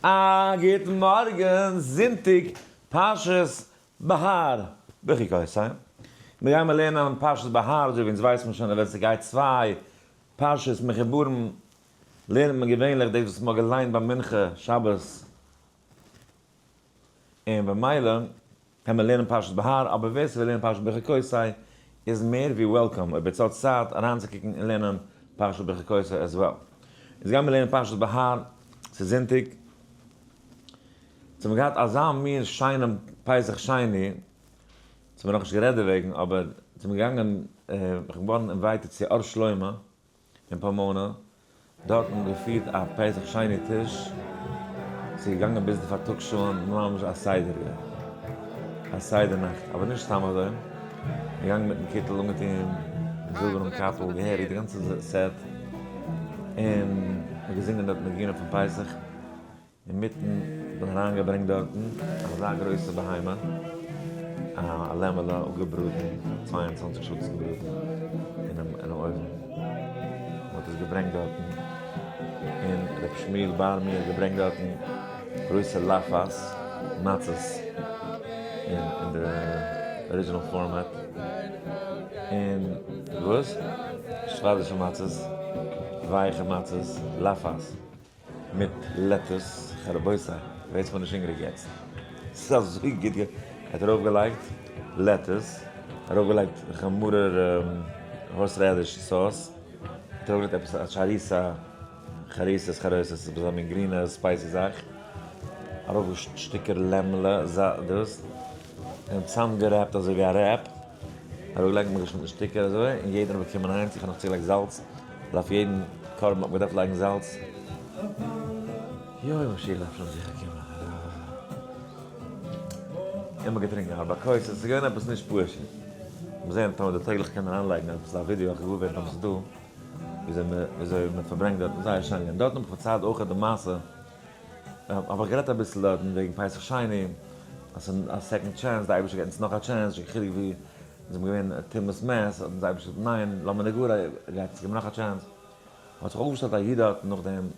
א גוטן מארגן, זונטאג פרשת בהר בחוקותי. מיר גיימער לערנען פרשת בהר, אזוי ווי אונז ווייסט מען שוין אז ווען ס'גייט צוויי פרשות מחוברים לערנט מען געווענליך דאס וואס מ'האט געליינט ביי מנחה שבת, און במילא קען מען לערנען פרשת בהר, אבער ווער ס'וויל לערנען פרשת בחוקותי איז מער ווי welcome אויב עטס האט צייט אריינצוקוקן און לערנען פרשת בחוקותי as well. אונז גיימיר לערנען פרשת בהר, ס'איז זונטאג, אונז האבן געהאט אזא מין שיינעם פסח שני, אונז האבן נאכנישט גערעדט דערוועגן, אבער אונז זענען געגאנגען, איך בין געווארן invited צו אור שלמה אין פאמאנא, דארט האט מען געפירט א פסח שני טיש, ס'איז געגאנגען ביז די פארטאגס שעה'ן, ממש א סדר געווען, א סדר נאכט, אבער נישט סתם אזוי, געגאנגען מיטן קיטל אנגעטון, זילבערנעם קאפל, געהעריג די גאנצע set, און מ'האט געזינגען דארט ניגונים פון פסח. אינמיטן האט מען אריינגעברענגט דארטן אזא גרויסע בהמה, א לעמעלע אפגעבראטן, 22 שעה האט עס געבראטן אינעם אויוון, מען האט עס געברענגט דארטן, און ר' שמואל בר מ האט געברענגט דארטן גרויסע לאפעס, מצות, אין די original format, און וואס? ספרדישע מצות, ווייכע מצות, לאפעס. מיט lettuce, רבותי, ווערטס מיר נישט הונגעריג יעצט, ס'איז אזוי גוט גע. ער האט ארויפגעלייגט lettuce, ארויפגעלייגט חמור'ער horseradish sauce, ער האט ארויפגעלייגט עפעס א טשאריסא, חריסות חרוסת, עפעס אזא מין גרינע spicy זאך, ארויף שטיקער לעמעלע, דאס, און צוזאמגע wrap ט אזוי ווי א wrap. אראפגעלייגט מיט געשניטענע שטיקער אזוי, און יעדער האט באקומען איינס, איך האב נאך צוגעלייגט זאלץ, ווייל אויף יעדן קרבן האט מען געדארפט לייגן זאלץ. יוי משיח דארף שוין זיכער קומען. און מ'האט געטרינקען ארבע כוסות, ס'איז געווען עפעס נישט פשוט. מיר זעהן טאמער די טעגליך קען אריינלייגן עפעס א ווידיאו, איך געוואר ווערן טאמער ס'איז דא, וויאזוי וויאזוי מ'פארברענגט דארטן, זייער שיין געווען. דארטן האב איך פארציילט אויך די מעשה. האב איך גערעדט אביסל דארטן וועגן פסח שני, אז ס'איז א second chance, די אייבערשטער געבט אונז נאך א chance, נישט קיין חילוק ווי אונז זענען געווען טומאת מת, האט אונז די אייבערשטער געזאגט ניין, למה נגרע, גייט אונז געבן נאך א chance. האט זיך אויפגעשטעלט א איד דארטן נאכדעם,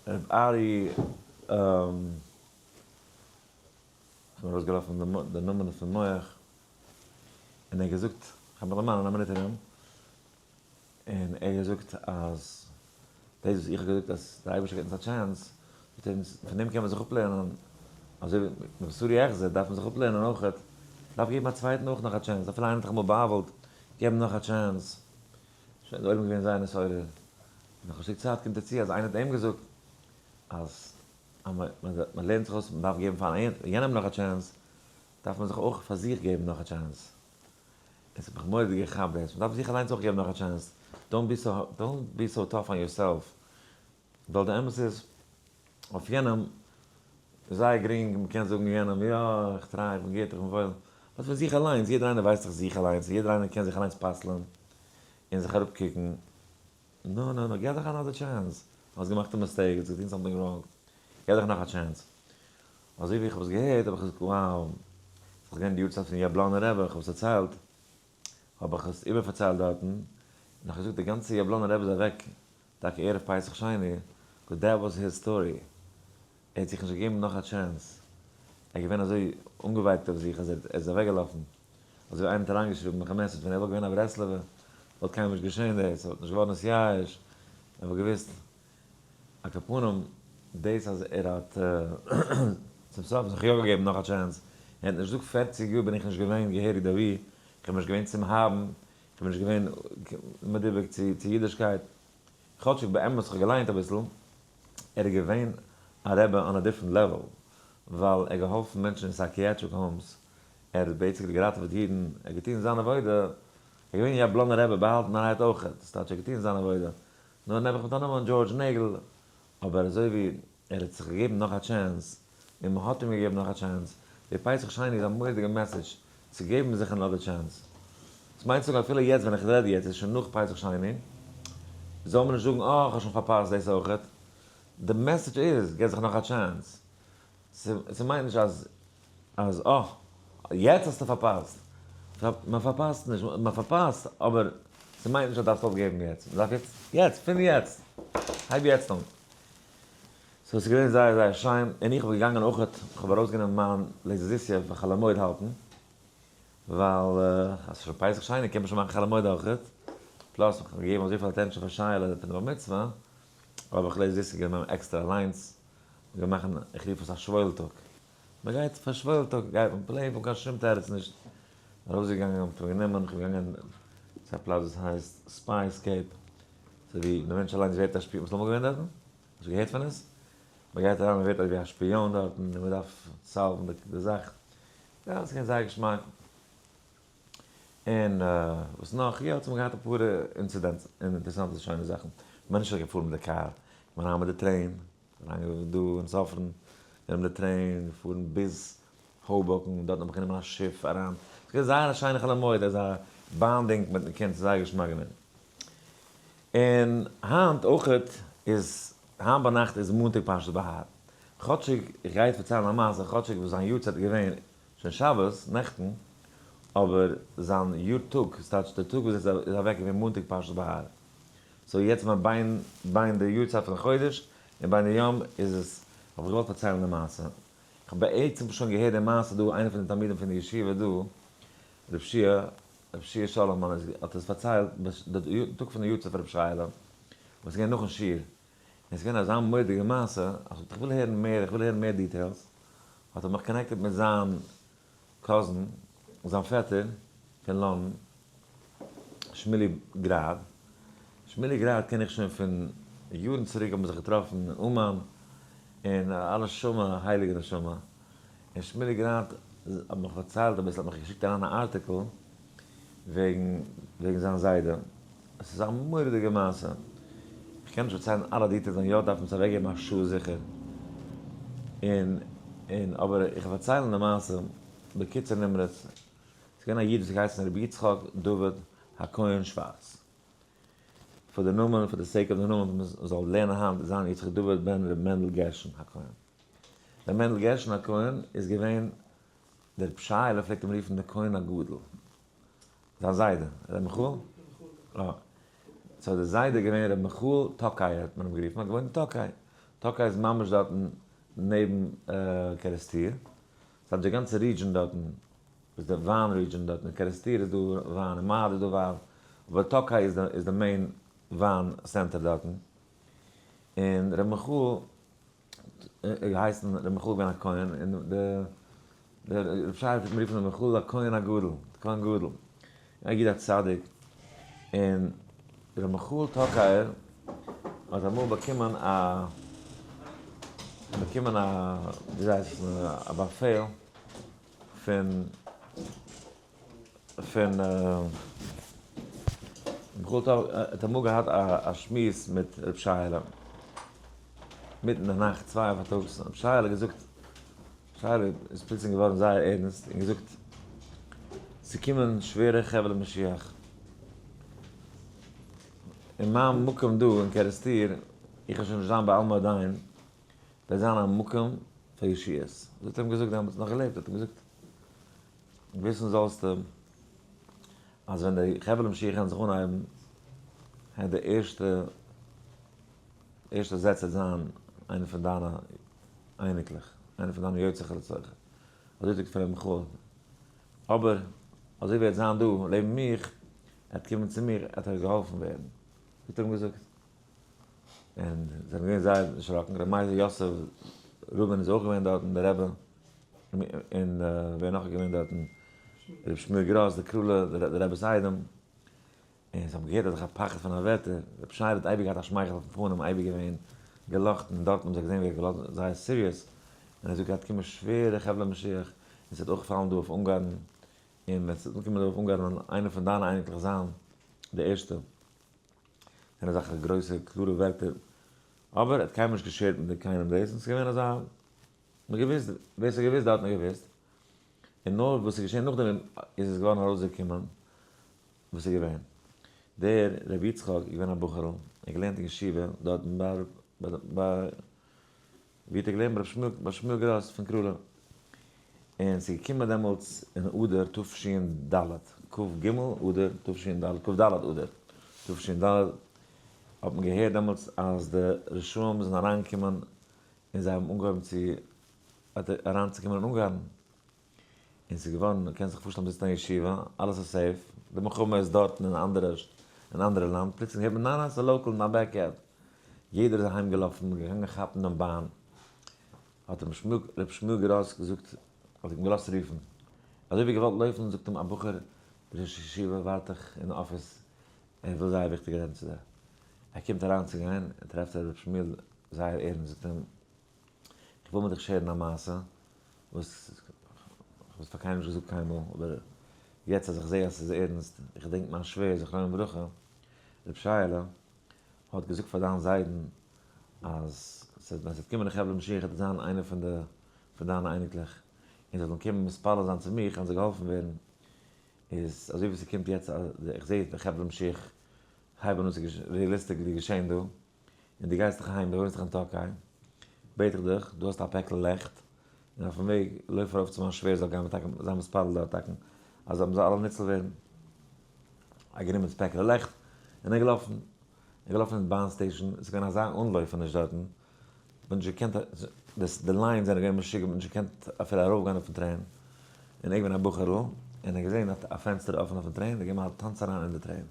ר' ארי', ס'איז מיר ארויסגעלאפן די נאמען פון מח, און ער האט געזאגט, כ'האב מיך דערמאנט אין א מינוט ארום, און ער האט געזאגט אז דאס וואס איך האב געזאגט אז דער אייבערשטער געבט אונז א chance, זאגט ער אונז, פון דעם קען מען זיך אפלערנען, אזוי ווי מבשרי אחזה דארף מען זיך אפלערנען אויך, דארף געבן א צווייטן אויך נאך א chance, אפילו איינער האט דיך אמאל בא'עוול'ט, געב אים נאך א chance. שוין די עולם געווען זייער נתעורר, נאך א שטיק צייט קומט ער צו אז איינער האט אים געזאגט אז אז מען לערנט זיך אויס מען דארף געבן פאר יענעם נאך א chance, דארף מען זיך אויך פאר זיך געבן נאך א chance. עס האט מיך מורא'דיג געכאפט דאס, מ'דארף זיך אליינס אויך געבן נאך א chance, don't be so, don't be so tough on yourself, ווייל די אמת איז, אויף יענעם איז זייער גרינג, מ'קען זאגן יענעם, יא, איך try, איך בין גוט, איך בין וואויל, but פון זיך אליינס, יעדער איינער ווייסט דאך זיך אליינס, יעדער איינער קען זיך אליינס פסל'ען, און זיך אראפקוקן, no no no, געב דיך another chance, האסט געמאכט א mistake, האסט געטון something wrong, געב דיך נאך א chance. אזוי ווי איך האב עס געהערט האב איך געזאגט wow, ס'איז דאך געווען די יארצייט פון יאבלאנער רבי, איך האב עס דערציילט, האב איך עס איבערפארציילט דארטן, און איך האב געזאגט די גאנצע יאבלאנער רבי איז אוועק טאקע ערב פסח שני, but that was his story, ער האט זיך נישט געגעבן נאך א chance, ער איז געווען אזוי אנגעווייטאגט אויף זיך אז ער איז אוועקגעלאפן, אזוי ווי איינער האט אריינגעשריבן מיך א message, ווען ער וואלט געווען א ברסלב'ער וואלט קיינמאל נישט געשען דאס, ער וואלט נישט געווארן נתייאש, ער וואלט געוואוסט על כל פנים, דאס אז ער האט צום סוף זיך יא געגעבן נאך א chance, ער האט נישט געזאגט פערציג יאר בין איך נישט געווען געהעריג דאהי, איך בין נישט געווען צום האבן, איך בין נישט געווען מדובק צו אידישקייט, כאטשיג באמת איך האב געליינט אביסל, ער איז געווען א רבי on a different level, ווייל ער האט געהאלפן מענטשן אין psychiatric homes, ער האט basically געראטעוועט אידן, ער האט געטון זיין עבודה, ער איז געווען יאבלאנער רבי באהאלטענערהייט אויכעט, ס'טייטש ער האט געטון זיין עבודה, נאר נעבעך מיט א נאמען דזשארדזש נעגל, אבער אזוי ווי ער האט זיך געגעבן נאך א chance, און מען האט אים געגעבן נאך א chance, די פסח שני איז א מורא'דיגע message צו געבן זיך another chance. דאס מיינט זאגן אפילו יעצט ווען איך רעד יעצט איז שוין נאך פסח שני, זאל מען נישט זאגן אה איך האב שוין פארפאסט דאס אויכעט, די message איז געב זיך נאך א chance, ס'מיינט נישט אז אז אה, יעצט האסטו פארפאסט. מען פארפאסט נישט, מען פארפאסט, אבער ס'מיינט נישט אז דארפסט אויפגעבן יעצט. מען דארף יעצט, יעצט, פון יעצט! הייב יעצט אן. so ס'איז געווען זייער זייער שיין, און איך האב געגאנגען אויכעט, איך האב ארויסגענומען מיין לעיזער זיסיא פאר חול המועד האלטן, ווייל אז ס'איז שוין פסח שני קען מען שוין מאכן חול המועד אויכעט, plus איך האב געגעבן אזויפיל attention פאר שייעלע פון די בר מצוה, האב איך לעיזער זיסיא גענומען עקסטער אליינס, מ'גייט מאכן, איך רוף עס א שוואויל טאג, מ'גייט פאר שוואויל טאג גייט מען plain אן קיין שום תירוץ נישט, ארויסגעגאנגען האט מען גענומען, איך בין געגאנגען צו א פלאץ וואס הייסט Spy Escape, אזוי ווי די מענטש אליינס ווערט א שפיאן, ביסט אמאל געווען דארטן? האסט געהערט פון עס? מען גייט אריין מען ווערט אזויווי א שפיאן דארטן און מען דארף solve ן די זאך, יא עס איז געווען זייער געשמאק, און וואס נאך, יא אונז האבן געהאט אפאר incidents און אינטערעסאנטע שיינע זאכן, כ'בין נישט געפארן מיט די קאר, כ'בין אריין מיט די train, אריין דא אין סאפרן, גענומען די train, געפארן ביז האובאקן, דארטן האב איך גענומען א שיף אריין, ס'איז געווען זייער א שיינע חול המועד, אזא bonding מיטן קינד, ס'איז זייער געשמאק געווען. און היינט אויכעט איז, היינט ביינאכט איז מאנטאג פרשת בהר. כאטשיג איך גיי יעצט פארציילן א מעשה, כאטשיג וואס זיין יארצייט איז געווען שוין שבת נעכטן, אבער זיין יאר טאג, ס'טייטש די טאג וואס ער איז אוועק איז געווען מאנטאג פרשת בהר. so יעצט ווען בין בין די יארצייט פון חודש און בין די יום איז עס, האב איך געוואלט פארציילן די מעשה. איך האב בעצם שוין געהערט די מעשה דא, איינער פון די תלמידים פון די ישיבה דא, ר' שיע, ר' שיע סאלאמאן איז האט עס פארציילט די טאג פון די יארצייט פון ר' שייעלע, וואס איז געווען נאכן שיעור, און עס איז געווען אזא מורא'דיגע מעשה, אז איך וויל הערן מער, איך וויל הערן מער details, האט ער מיך connected מיט זיין cousin, זיין פעטער פון לאנדאן, שמילי גראד, שמילי גראד קען איך שוין פון יארן צוריק האבן מיר זיך געטראפן אין אומאן, און א נשמה, א הייליגע נשמה, און שמילי גראד האט מיך פארציילט אביסל, האט מיך געשיקט אריין א ארטיקל וועגן וועגן זיין זיידע, עס איז א מורא'דיגע מעשה, איך קען נישט פארציילן אלע details ווען יא דארף מען עס אוועקגעבן א שעה זיכער, און און אבער איך וועל פארציילן די מעשה בקיצור נמרץ, עס איז געווען א איד וואס האט געהייסן רבי יצחק דוד הכהן שווארץ, פאר די נאמען, פאר די sake of די נאמען מען זאל לערנען היינט זיין יצחק דוד בן רבי מענדל גרשון הכהן. ר' מענדל גרשון הכהן איז געווען דער פשעי'לע פלעגט אים רופן דער כהן הגדול. זיין זיידע, ר' מיכאל? אה. so דער זיידע איז געווען ר' מיכאל טאקאי האט מען אים גערופן, האט געוואוינט אין טאקאי. טאקאי איז ממש דארטן נעבן קערעסטיר. ס'הייסט די גאנצע region דארטן איז די וויין region דארטן. אין קערעסטיר איז דא וויין, אין מאד איז דא וויין. אבער טאקאי איז די main וויין center דארטן. און ר' מיכאל געהייסן ר' מיכאל געווען א כהן, און דער רב שייע פלעגט אים רופן ר' מיכאל הכהן הגדול, כהן גדול, א איד א צדיק, און ר' מיכאל טאקאיער האט אמאל באקומען א, באקומען א, ווי הייסט עס, א באפעל פון. פון מיכאל האט אמאל געהאט א שמועס מיט ר' שייעלע מיטן די נאכט צוויי פארטאגס, ר' שייעלע האט געזאגט, שייעלע איז פלוצלינג געווארן זייער ערנסט און געזאגט, ס'קומען שווערע חבלי משיח, אין מיין מקום דא אין קערעסטיר, איך וועל שוין נישט זיין בעלמא דין, וועט זיין א מקום פאר ישועות, אזוי האט ער אים געזאגט דעמאלטס, נאך געלעבט האט ער אים געזאגט. וויסן זאלסטו אז ווען די חבלי משיח וועלן זיך אנהייבן, העט די ערשטע ערשטע זעץ וועט זיין איינער פון דיינע אייניקלעך, איינער פון דיינע יוצאי חלציך. אזוי זאגט פון ר' מיכאל. אבער אזוי ווי ער וועט זיין דא לעבן מיך, ער וועט קומען צו מיר, וועט ער געהאלפן ווערן. אזוי האט ער אים געזאגט. און זיי זענען געווען זייער דערשראקן. ר' מאיר יוסף רובין איז אויך געווען דארטן, דער רבי. און ווער נאך איז געווען דארטן? רבי שמואל גראס, די קראלע, די רבי'ס איידעם, און זיי האבן געהערט אזעלכע פחד פון א ווערטער, רבי שייעלע האט אייביג געהאט א שמייכל אויפן פנים, אייביג געווען געלאכטן, און דארטן האבן זיי געזען ווי ער האט געלאכט זייער serious, און ער זאגט גייט קומען שווערע חבלי משיח, און ס'וועט אויך פאלן דא אויף אונגארן, און ווען ס'וועט אנקומען דא אויף אונגארן וועלן איינער פון דיינע אייניקלעך זיין די ערשטע. זענען אזעלכע גרויסע קלארע ווערטער, אבער ער האט קיינמאל נישט גע share ט מיט קיינעם דאס, און ס'איז געווען אזא מ'האט געוואוסט, ווער ס'האט געוואוסט דארט האט געוואוסט, און נאר וואס איז געשען נאכדעם איז עס געווארן ארויסגעקומען וואס איז געווען. דער רבי יצחק איז געווען א בחור'ל, ער האט געלערנט אין ישיבה דארטן ביי ביי ווי האט ער געלערנט? ביי רבי שמואל ביי שמואל גראס פון קראלע. און ס'איז געקומען דעמאלטס אין אדר תש"ד, כ"ג אדר תש"ד, כ"ד אדר תש"ד, האט מען געהערט דעמאלטס אז די רשעים זענען אריינגעקומען. און זיי האבן אנגעהויבן צו אריינצוקומען אין אונגארן, און ס'איז געווארן, מען קען זיך פארשטעלן מ'זיצט אין א ישיבה, אלעס איז safe, די מלחמה איז דארטן אין אנדערע אין אנדערע לאנד, פלוצלינג הערט מען ניין ניין ס'איז local אין דיין backyard, יעדער איז אהיים געלאפן, געגאנגען כאפן דעם באן, האט אים ר' שמואל גראס געזאגט, האט אים געלאזט רופן, אזוי ווי ער געוואלט לויפן זאגט אים א בחור, דער ראש ישיבה ווארט דיך אין אפיס, ער וויל זייער וויכטיג רעדן צו דיר. ער קומט אריין צו גיין און טרעפט ר' שמואל זייער ערנסט, זאגט אים, איך וויל מיט דיך share ן א מעשה וואס איך האב עס פאר קיינעם נישט געזאגט קיינמאל, אבער יעצט אז איך זע אז ס'איז ערנסט, איך געדענק מיין שווער זכרונו לברכה, ר' שייעלע, האט געזאגט פאר דיין זיידן אז ווען ס'וועט קומען די חבלי משיח וועט ער זיין איינער פון די פון דיינע אייניקלעך, און זיי זאלן קומען מתפלל זיין צו מיך אז זיי געהאלפן ווערן, איז אזוי ווי ס'קומט יעצט אז איך זע די חבלי משיח הייבן אן צו realistically געשען דא, און דו גייסט דיך אהיים, דו וואוינסט דאך אין טארקיי, בעט איך דיך, דו האסט א פעקל לעכט, און אויפן וועג לויף ארויף צו מיין שווער זאל גיין מתקן זיין מתפלל דארט תקן, אז מ'זאל אלע ניצול ווערן. ער האט גענומען דאס פעקל לעכט, און ער איז געלאפן. ער איז געלאפן אין באן station, עס איז געווען אזא אנלויפעניש דארטן, מען האט נישט געקענט, די lines זענען געווען משוגע, מען האט נישט געקענט אפילו ארויפגיין אויפן train. און ער איז געווען א בחור'ל, און ער האט געזען א פענסטער אפן אויפן train, ער האט געגעבן א טאנץ אריין אין די train.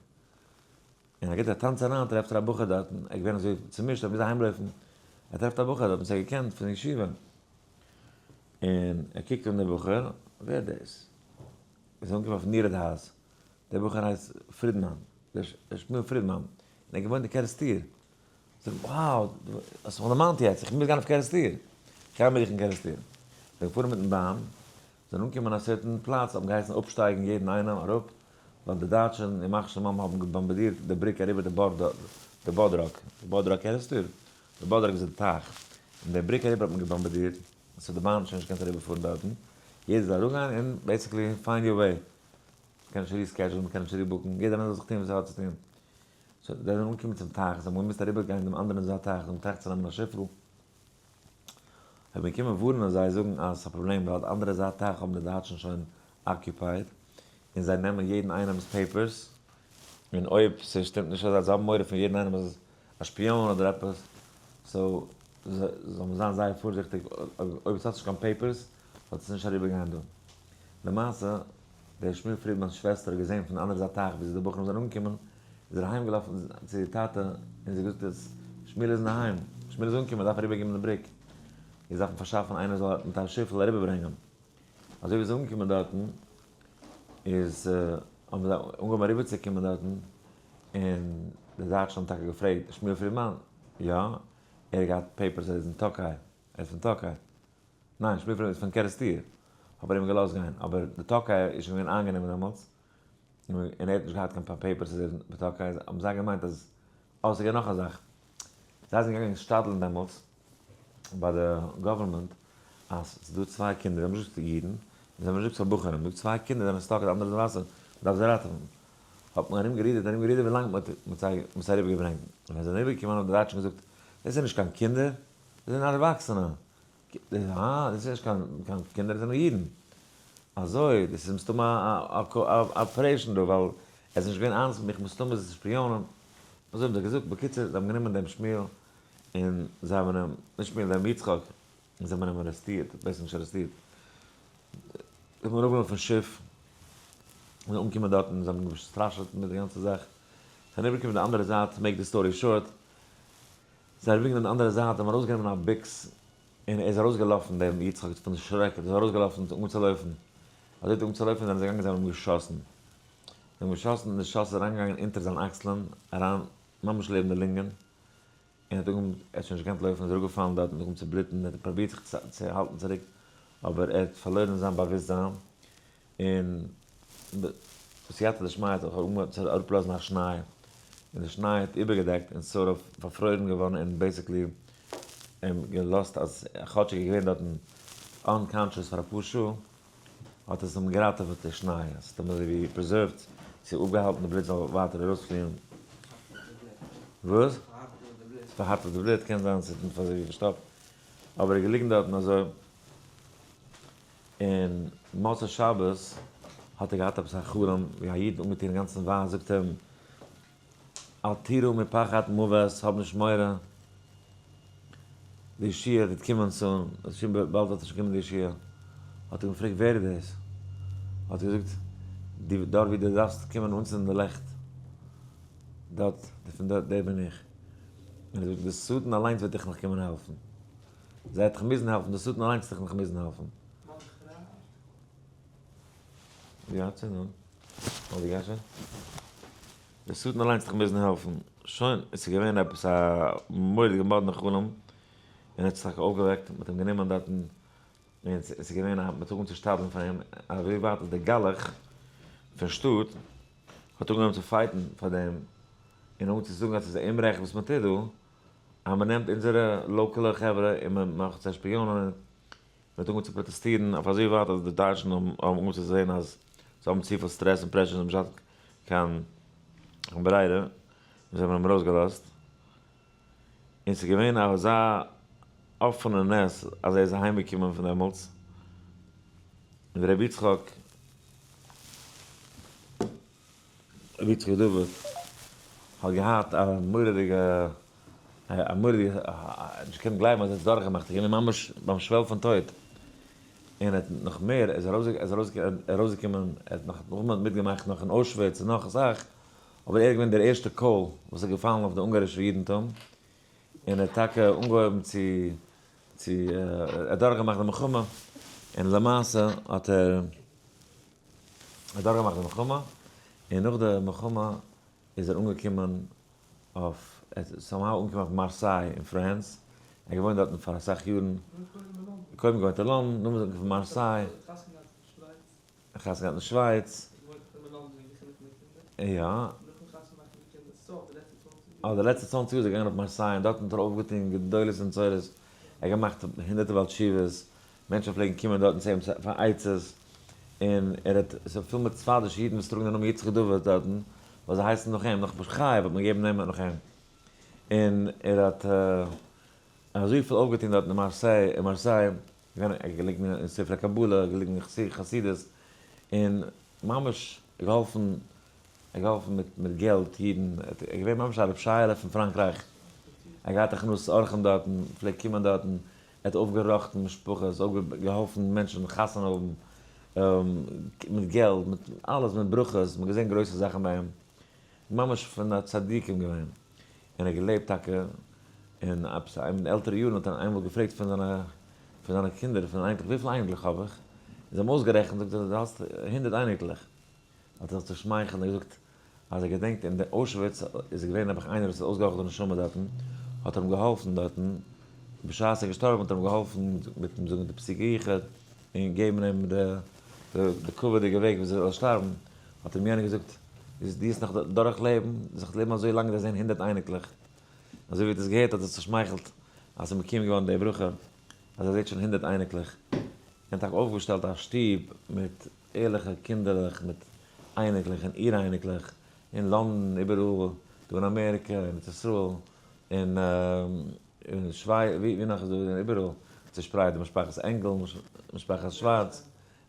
און ער גיבט א טאנץ אריין טרעפט ער א בחור דארטן, ער איז געווען אזוי צומישט ער מוז אהיים לויפן, ער טרעפט א בחור דארטן וואס ער האט געקענט פון ישיבה, און ער קוקט אן דעם בחור, ווער איז דאס? איז אנגעקומען אויף נירעדהאז, דער בחור הייסט פרידמאן, דער שמואל פרידמאן, און ער האט געוואוינט אין קערעסטיר, זאגט wow, דו האסט מיך דערמאנט יעצט, איך מוז גיין אויף קערעסטיר, איך גיי מיט דיך אין קערעסטיר. זיי זענען געפארן מיטן באן, זענען אנגעקומען א certain פלאץ, האבן געהייסן אפשטייגן יעדן איינעם אראפ, ווייל די דייטשן ימח שמם האבן געבאמבעדירט די בריק אריבער די די באדראג, די באדראג קערעסטיר? די באדראג איז די טייך, און די בריק אריבער האט מען געבאמבעדירט, so די באן האט שוין נישט געקענט אריבערפארן דארטן, יעדער זאל אראפגיין און basically find your way, מ'קען נישט reschedule ן, מ'קען נישט rebook ן, יעדער איינער זאל זיך טון וואס ער האט צו טון. so זיי זענען אנגעקומען צום טייך, זיי האבן געמוזט אריבערגיין דעם אנדערן זייט טייך, זיי האבן געטראכט צו נעמען א שיפל, האב באקומען ווארענען זיי זאגן אז ס'איז א פראבלעם ווייל די אנדערע זייט טייך האבן די דייטשן שוין occupied און זיי נעמען יעדן איינעמ'ס papers און אויב ס'שטימט נישט אזוי זיי האבן מורא פון יעדן איינעם אז א שפיאן אדער עפעס so זאל מען זיין זייער פארזיכטיג אויב עס האט נישט קיין papers זאלט עס נישט אריבער גיין דא. למעשה דער שמואל פרידמאן'ס שוועסטער האט געזען פון די אנדערע זייט טייך וויאזוי די בחורים זענען אנגעקומען, איז ער אהיים געלאפן צו איר טאטע און זי געזאגט אז שמואל איז אינדערהיים, שמואל איז אנגעקומען, ער דארף אריבער גיין די בריק, איז דארף מען פארשאפן איינער זאל מיט א שיפל אריבער ברענגען. אזוי ווי זיי אנגעקומען דארטן איז האבן זיי אנגעהויבן אריבער צו קומען דארטן, און די דייטשן האבן טאקע געפרעגט שמואל פרידמאן, יא, ער האט געהאט papers ער איז אין טאקאי, ער איז פון טאקאי. ניין, שמואל פרידמאן איז פון קערעסטיר, האט מען אים געלאזט גיין, אבער די טאקאי איז שוין געווען איינגענומען דעמאלטס, און ער האט נישט געהאט קיין papers אז ער איז פון טאקאי, האבן זיי געמיינט אז, אה, ס'איז געווען נאך א זאך, זיי זענען געגאנגען שתדל'ן דעמאלטס ביי די government אז ס'איז דא צוויי קינדער, זיי האבן נישט געזאגט אידן, זיי האבן נישט געזאגט ס'איז בחורים, געזאגט צוויי קינדער זענען stuck אין די אנדערע זייט וואסער, מ'דארף זיי ראטעווען. האט מען ארום גערודערט ארום גערודערט ווילאנג מ'האט זיי אריבער געברענגט, און ווען זיי זענען אריבער געקומען האבן די דייטשן געזאגט, דאס זענען נישט קיין קינדער, דאס זענען ערוואקסענע. אה, דאס איז נישט קיין קינדער, דאס זענען אידן. אזוי, דאס איז מסתמא א operation דא, ווייל ער איז נישט געווען honest מיט מיך, מסתמא איז עס שפיאנען. אזוי האבן זיי געזאגט. בקיצור, זיי האבן גענומען דעם שמואל, און זיי האבן אים, נישט שמואל, דעם יצחק, און זיי האבן אים ארעסטירט, בעסער נישט ארעסטירט, זיי האבן אים אראפגענומען פון שיף, און זיי אנגעקומען דארטן, זיי האבן אים געסטראשעט מיט די גאנצע זאך. זיי זענען אריבערגעקומען די אנדערע זייט, make the story short, זיי אריבערגעגאנגען די אנדערע זייט האבן ארויסגענומען א ביקס און ער איז ארויסגעלאפן דער יצחק פון די שרעק איז ארויסגעלאפן אנגעהויבן צו לויפן אזוי האט ער אנגעהויבן צו לויפן זענען זיי געגאנגען זיי האבן אים געשאסן זיי האבן געשאסן און די שאס איז אריינגעגאנגען אונטער זיין אקסלען אריין ממש לעבן די לונגען און ער האט אנגעהויבן ער האט שוין נישט געקענט לויפן איז אראפגעפאלן דארט און אנגעהויבן צו בלוטן ער האט פרובירט זיך צו האלטן צוריק אבער ער האט פארלוירן זיין באוואוסטזיין און בסייעתא דשמיא האט זיך אנגעהויבן צו אראפלאזן א שניי, און די שניי האט איבערגעדעקט און sort of פארפרוירן געווארן און basically אים געלאזט אז כאטשיג ער איז געווען דארטן unconscious פאר אפאר שעה, האט עס אים געראטעוועט די שניי, עס האט אים אזוי ווי preserved צו אפגעהאלטן די בלוט זאל ווייטער ארויספליען. וואס? פארהארטעוועט די בלוט, קען זיין עס האט אים אזוי ווי פארשטאפט, אבער ער איז געליגן דארטן אזוי. און מוצאי שבת האט ער געהאט עפעס א חלום ווי א איד אנגעטון אינגאנצן ווייס זאגט אים אל תירא מפחד מוות האב נישט מורא. די ישועה וועט קומען soon, שוין באלד וועט שוין קומען די ישועה, האט ער געפרעגט ווער איז דאס? האט ער געזאגט, די דארט ווי דו דארפסט קומען אנצינדן די לעכט, דארט, פון דארט, דער בין איך. און ער זאגט, די שטן אליינס וועט דיך נאך קומען העלפן. זיי וועט דיך מוזן העלפן, די שטן אליינס וועט דיך נאך מוזן העלפן. יא, צינד אן. אוי, די גייסט שוין? די שטן אליינס וועט דיך מוזן העלפן. שוין, עס איז געווען עפעס א מורא'דיגע מאדנע חלום, און ער האט זיך טאקע אויפגעוועקט, מען האט אים גענומען דארטן, און עס איז געווען א, מען האט אנגעהויבן צו שתדל'ן פאר אים, אזוי ווייט אז דער גלח פון שטאט האט אנגעהויבן צו fight ן פאר דעם, און אנגעהויבן צו זאגן אז עס איז אומרעכט וואס מען טוט דא, אז מען נעמט אונזערע לאקאלע חברה און מען מאכט זיי שפיאנען, און מען האט אנגעהויבן צו פראטעסטירן אויף אזוי ווייט אז די דייטשן האבן אנגעהויבן צו זען אז זיי האבן צופיל סטרעס און pressure, זיי האבן נישט געהאט קיין ברירה, און זיי האבן אים ארויסגעלאזט. און ס'איז געווען אזא אפענע נס אז ער איז אהיימגעקומען פון דעמאלטס, און רבי יצחק, רבי יצחק דוד האט געהאט א מורא'דיגע, א מורא'דיגע, נישט געקענט גלייבן אז ער האט עס דורכגעמאכט, ער איז געווען ממש ביים שוועל פון טויט, און ער האט נאך מער, ער איז ארויסגעקומען, ער האט נאך מיטגעמאכט נאך אין אוישוויץ און נאך אסאך, אבער ער איז געווען דער ערשטער קויל וואס איז געפאלן אויף די אונגארישע אידנטום, און ער האט טאקע אנגעהויבן צו צו ער האט דורכגעמאכט די מלחמה, און למעשה האט ער דורכגעמאכט די מלחמה, און נאך די מלחמה איז ער אנגעקומען אויף, ער איז somehow אנגעקומען אויף מארסיי אין France, ער האט געוואוינט דארטן פאר אסאך יארן, קודם געוואוינט אין לאנדאן, נאכדעם איז ער אנגעקומען פון מארסיי. חתונה געהאט אין שווייץ. יא. אבער די לעצטע צוואנציג יאר איז ער געגאנגען אויף מארסיי און דארטן האט ער אויפגעטון גדולות ונצורות, ער האט געמאכט הונדערטער בעל תשובות, מענטשן פלעגן קומען דארטן צו אים פאר עצות, און ער האט, עס איז פול מיט ספרדישע אידן וואס טראגן די נאמען יצחק דוד דארטן, ווייל זיי הייסן נאך אים, נאך בחייו האט מען געגעבן נעמען נאך אים, און ער האט אזויפיל אויפגעטון דארטן אין מארסיי, געווען ער געליגן אין ספרי קבלה, געליגן אין חסידות, און ממש געהאלפן, ער געהאלפן מיט מיט געלט אידן, ער איז געווען ממש א רב שייעלע פון פראנקרייך, ער האט געהאט הכנסת אורחים דארטן, פלעגט קומען דארטן, ער האט אויפגעראכטן משפחות, געהאלפן מענטשן חתונה האבן, מיט געלט, מיט אלעס, מיט ברכות, מען האט געזען גרויסע זאכן ביי אים, ממש פון די צדיקים געווען. און ער האט געלעבט טאקע אין עפעס אין עלטערע יארן האט ער איינמאל געפרעגט פון זיינע פון זיינע קינדער פון אייניקלעך וויפיל אייניקלעך האב איך? און זיי האבן אויסגערעכנט זאגט ער דו האסט הונדרעט אייניקלעך האט ער זיך צושמייכלט און געזאגט אז ער געדענקט אין די אוישוויץ איז געווען נעבעך איינער וואס האט אויסגעהויכט די נשמה דארטן האט ער אים געהאלפן דארטן בשעת ער איז געשטארבן האט ער אים געהאלפן מיט אים זאגן די פסוקי יחוד און געבן אים די די כבוד'יגע וועג וויאזוי ער זאל שטארבן האט אים יענער געזאגט דו וועסט נאך דורך לעבן, זיך לעבן אזוי לאנג דו זען הונדרעט אייניקלעך. אזוי ווי ער האט עס געהערט האט ער זיך צושמייכלט אז ס'איז מקוים געווארן די ברכה אז ער זעט שוין הונדרעט אייניקלעך. און האט טאקע אויפגעשטעלט א שטוב מיט ערליכע קינדערלעך מיט אייניקלעך און איר אייניקלעך אין לאנדאן איבעראל דא אין אמעריקע אין ארץ ישראל און אין שווייץ ווי נאך איז דא איבעראל צושפרייט די משפחת ענגעל משפחת שווארץ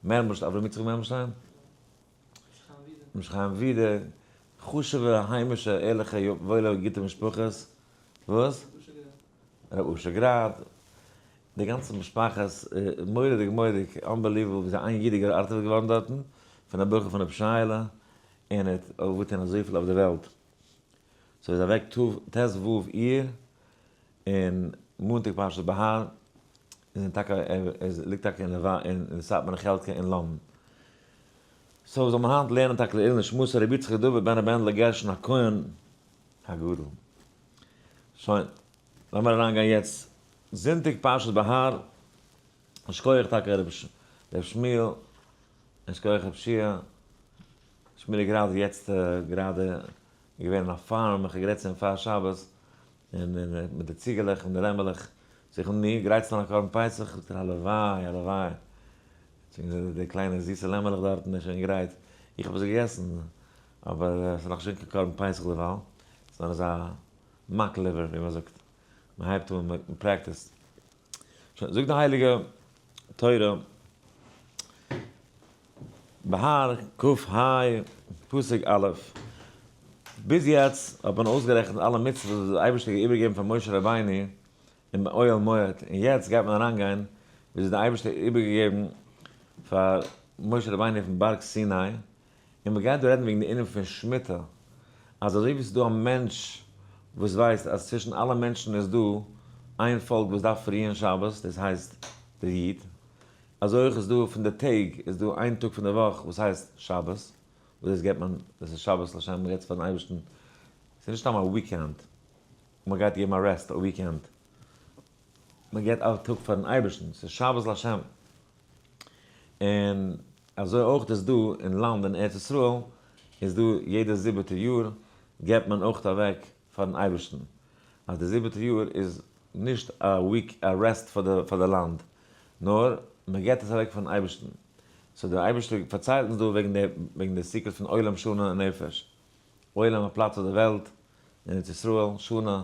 מערמלשטיין אברהם יצחק מערמלשטיין. משכן ווידער, חשוב'ע היימישע ערליכע וואוילע גוטע משפחות, וואס? ר' אשר גראד, די גאנצע משפחת, מורא'דיג מורא'דיג, unbelievable ווי אזוי איין איד איז געראטעוועט געווארן דארטן, פון א ברכה פון ר' שייעלע, און ער האט אויפגעטון אזויפיל אויף די וועלט. so איז אוועק ט ו אייר, און מאנטאג פרשת בהר, איז טאקע ער ליגט טאקע אין די סאטמארע חלקה אין לאנדאן. so זאל מען היינט לערנען טאקע לעילוי נשמתו רבי יצחק דוד בן רבי מענדלע גרשון הכהן הגדול. שוין, לאמיר אריינגיין יעצט זונטאג פרשת בהר, שכוח טאקע ר' שמואל, און שכוח ר' שיע, שמואל איז גראדע יעצט גראדע געווען אין א farm, איך האב גערעדט צו אים פאר שבת, און מיט די ציגעלעך און די לעמעלעך, זאג איך אים נו, גרייטסט אן א קרבן פסח? זאגט ער הלוואי, הלוואי, שוין די קליינע זיסע לעמעלעך דארטן איז שוין גרייט, איך האב עס געגעסן, אבער עס איז נאך נישט קיין קרבן פסח דערווייל, עס איז נאר אזא mock liver ווי מען זאגט, מען הייבט אן, מען practice ט. שוין, זאגט די הייליגע תורה, בהר כ ה, פסוק א', ביז יעצט האט מען אויסגערעכנט אלע מצוות וואס דער אייבערשטער האט איבערגעגעבן פאר משה רבינו. אין אוהל מועד, און יעצט גייט מען אריינגיין וויאזוי די אייבערשטער האט איבערגעגעבן פאר משה רבינו פון בארג סיני, און מען גייט דא רעדן וועגן די ענין פון שמיטה, אז אזוי ווי ס'איז דא א מענטש וואס ווייסט אז צווישן אלע מענטשן איז דא איין פאלק וואס דארף רוען שבת, דאס הייסט דער איד, אזוי אויך איז דא פון די טעג איז דא איין טאג פון די וואך וואס הייסט שבת, וואס דאס געבט מען, דאס איז שבת לשם, מען געבט עס פארן אייבערשטן, ס'איז נישט סתם א weekend, מען גייט געבן א rest א weekend, מען געבט א טאג פארן אייבערשטן, ס'איז שבת לשם. און אזוי אויך איז דא אין לאנד אין ארץ ישראל איז דא יעדע זיבעטע יאר געבט מען אויך אוועק פארן אייבערשטן, אז די זיבעטע יאר איז נישט א week א rest פאר די לאנד, נאר מען געבט עס אוועק פארן אייבערשטן. so דער אייבערשטער פארציילט אונז דא וועגן די וועגן די secret פון עולם שנה און נפש. עולם א פלאץ אויף די וועלט, אין ארץ ישראל, שנה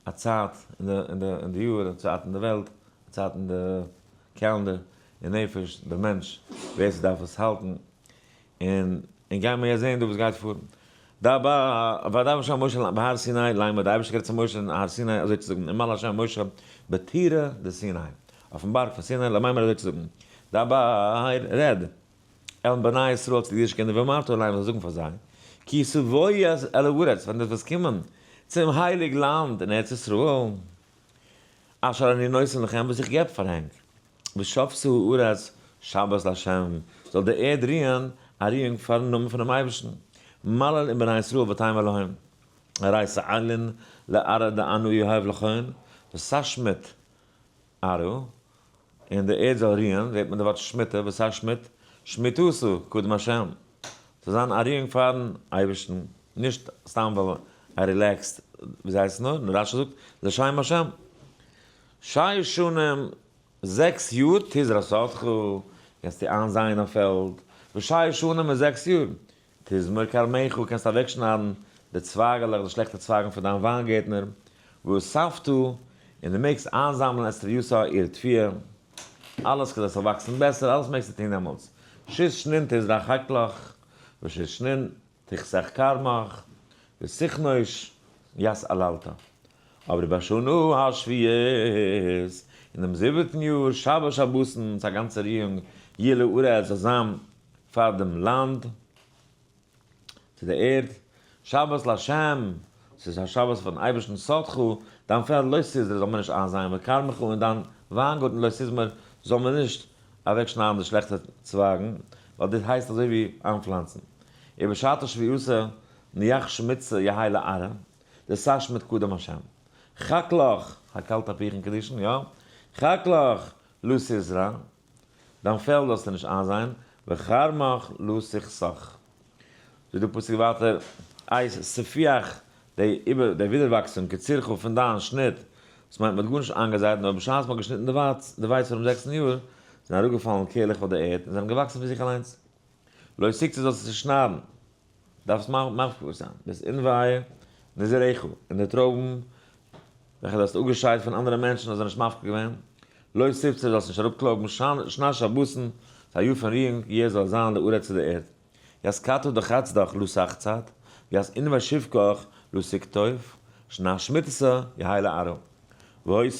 א צייט אין די יאר, א צייט אין די וועלט, א צייט אין די calendar, און נפש, דער מענטש, ווער ס'דארף עס האלטן, און און גייען מיר יעצט זען דא וואס גייט פאר. וידבר ה' משה בהר סיני לאמר, די אייבערשטער גערעדט צו משה אין הר סיני אזוי צו זאגן, אמר לה' משה בטירה דסיני, אויפן בארג פון סיני, לאמר אזוי צו זאגן, דבר, רעד, אל בני ישראל צו די אידישע קינדער ואמרת אליהם זאלסט זאגן פאר זיי, כי תבואו אל הארץ, ווען דו וועסט קומען צום הייליג לאנד אין ארץ ישראל, אשר אני נותן לכם וואס איך געב פאר ענק, ושבתה הארץ שבת לה', זאל די ערד רוען א רואונג פארן נאמען פונעם אייבערשטן, מלל עם בני ישראל ותאמר להם, הרי תעלון לארעא דאנא יהב לכון, ותשמוט ארעא, און די ערד זאל רוען, זעט מען די ווארט שמיטה, ותשמוט, שמיטתא קדם השם, זאל זיין א רואונג פארן אייבערשטן, נישט סתם ווייל ער relaxed, ווי הייסט עס נאר, נאר רשי זאגט, לשם השם. שש שנים, 6 יאר, תזרע שדך, קענסטו איינזייען א פעלד, ושש שנים און 6 יאר, תזמור כרמך, קענסט אוועקשניידן די צווייגעלעך, די שלעכטע צווייגן פון דיין וויינגערטנער, ואספת, און דו מעגסט איינזאמלען את תבואתה איר תבואה, אלעס כדי עס זאל וואקסן בעסער, אלעס מעגסטו טון דעמאלטס. שית שנין תזרע חקלך, ושית שנין תחסך כרמך, ותכנוש ית עללת. אבער ובשנה השביעית, אין דעם זיבעטן יאר, שבת שבתון, ס'איז א גאנצע רואונג, יהיה לארץ, זאל זיין פאר דעם לאנד, צו דער ערד, שבת לה', ס'איז א שבת פארן אייבערשטן, שדך, דיין פעלד לא תזרע זאל מען נישט איינזייען, וכרמך און דיין וויינגארטן לא תזמור זאל מען נישט אוועקשניידן די שלעכטע צווייגן, ווייל דאס הייסט אזוי ווי איינפלאנצן. ובשעת השביעתה ניח שמיצה יהא לארעא, דתשמוט קדם השם. חקלך, חקל תפוחין קדישין, יא? חקלך לא תזרע, דיין פעלד זאלסטו נישט איינזייען, וכרמך לא תחתוך. זאגט דער פסוק ווייטער, את ספיח, די איבער די ווידערוואקסונג, קצירך פון דיין שניט, דאס מיינט מען האט גארנישט איינגעזייט, נאר בשעת מען האט געשניטן די ווייץ, די ווייץ פונעם זעקסטן יאר, זענען אראפגעפאלן קערלעך אויף די ערד און זענען געוואקסן פון זיך אליינס. לא תקצור זאלסטו נישט שניידן, דארפסט מפקיר זיין, ואת ענבי נזירך, און די טרויבן וועלכע דו האסט אפגעשיידט פון אנדערע מענטשן האסט זיי נישט מפקיר געווען, לא תבצר זאלסט נישט אראפקלויבן, שנת שבתון, ס'איז א יאר פון רואונג, יהיה זאל זיין לארץ צו די ערד. ית קטה דחצדך לא תחצד, ית ענבי שבקך לא תקטוף, שנת שמיטתא יהא לארעא. והיתה,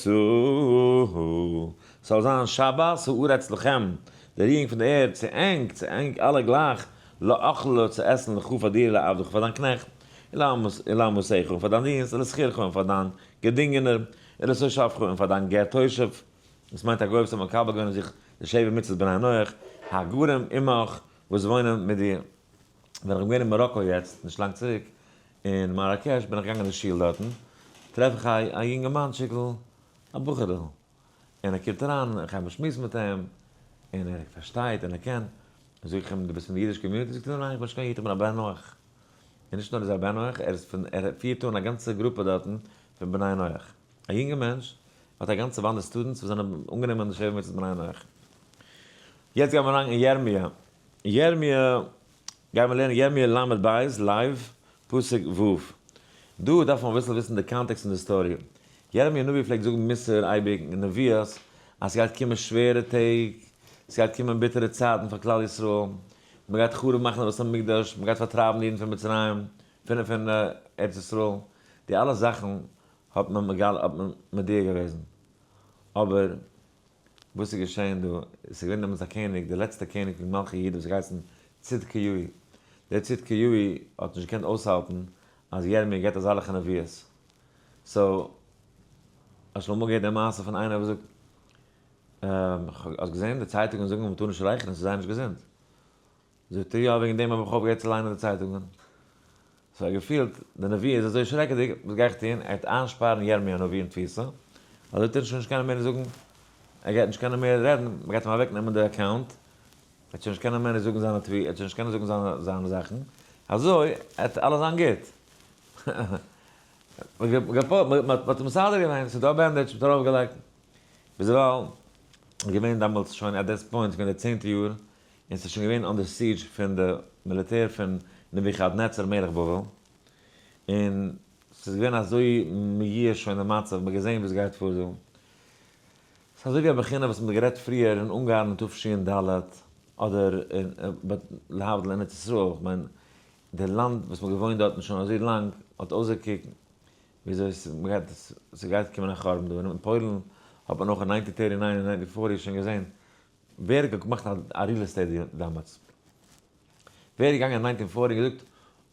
ס'זאל זיין שבת הארץ לכם, די רואונג פון די ערד, צו ענק, צו ענק אלע גלייך, לאכלה, צו עסן, לך פאר דיר, לעבדך פאר דיין קנעכט, ולאמתך און פאר דיין דינסט, ולשכירך און פאר דיין געדינגענער, ולתושבך און פאר דיין גר תושב, דאס מיינט א גוי וואס האט מקבל געווען אויף זיך די שבע מצוות בני נח, הגרים עמך, וואס וואוינען מיט דיר. ווען איך בין געווען אין מאראקא יעצט, נישט לאנג צוריק, אין מאראקעש, בין איך געגאנגען אין שול דארטן, טרעף איך א יונגערמאנטשיקל, א בחור'ל, און ער קומט אריין, איך הייב אן שמועסן מיט אים, און ער פארשטייט און ער קען, זאג איך אים, דו ביסט פון די אידיש community? זאגט ער, ניין, איך בין נישט קיין איד, איך בין א בן נח. און נישט נאר איז ער א בן נח, ער איז פון, ער פירט אן א גאנצע גרופע דארטן פון בני נח. א יונגער מענטש, האט א גאנצע באנדע students וואס זענען אנגענומען די שבע מצוות בני נח. יעצט גייען מיר אריין אין ירמיה. ירמיה, גייען מיר לערנען ירמיה ל' בית, live, פסוק ו'. דא דארף מען אביסל וויסן די context פון די story. ירמיה הנביא פלעגט זאגן מוסר אייביג אין נביאות אז ס'גייט קומען שווערע טעג, ס'גייט קומען ביטערע צייטן פאר כלל ישראל, מ'גייט חרוב מאכן די בית המקדש, מ'גייט פארטרייבן די אידן פון מצרים, פון פון ארץ ישראל, די אלע זאכן האט מען מגלה האט מען מודיע געוועזן. אבער וואס איז געשען דא? עס איז געווען דעמאלטס א קעניג, דער לעצטער קעניג פון מלכי יהודה וואס האט געהייסן צדקיהו. דער צדקיהו האט נישט געקענט אויסהאלטן אז ירמי' געבט אזאלעכע נביאות. so, האסט שוין אמאל געהערט די מעשה פון איינער וואס זאגט, האסט געזען די צייטונגען זאגן אז מען טאר נישט רייכערן, ס'איז זייער נישט געזונט. זאגט ער, יא, וועגן דעם האב איך אויפגעהערט צו ליינען די צייטונגען. so ער האט געפילט די נבואה איז אזוי שרעקעדיג, וואס גיי איך טון? ער גייט איינשפארן ירמי' הנביא אין תפיסה, אזוי וועט ער שוין נישט קענען מער זאגן, ער גייט נישט קענען מער רעדן, מען גייט אים אוועק נעמען די account, ער וועט שוין נישט קענען מער זאגן זיינע תביעות, ער וועט שוין נישט קענען זאגן זיינע זיינע זאכן, אזוי וועט אלעס זיין גוט. מען האט אים מסדר געווען, ס'איז דא א bandage, מען האט ארויף געלייגט. ביזדערווייל איז געווען דעמאלטס שוין at this point, ס'איז געווען די צענטע יאר, און ס'איז שוין געווען under siege פון די מיליטער פון נבוכדנצר מלך בבל, און ס'איז געווען אזוי מייאש שוין די מצב, מ'האט געזען וואס גייט פאר דא. ס'איז אזוי ווי א בחינה וואס מ'האט גערעדט פריער אין אונגארן אין תש"ד, אדער להבדיל אין ארץ ישראל, כ'מיין די לאנד וואס מ'האט געוואוינט דארטן שוין אזוי לאנג האט אויסגעקוקט וויאזוי ס'גייט קומען א חורבן דא, און אין פוילן האט מען אויך אין 1939 און 1940 שוין געזען ווער האט געמאכט א real estate deal דעמאלטס? ווער איז געגאנגען אין 1940 און געזאגט,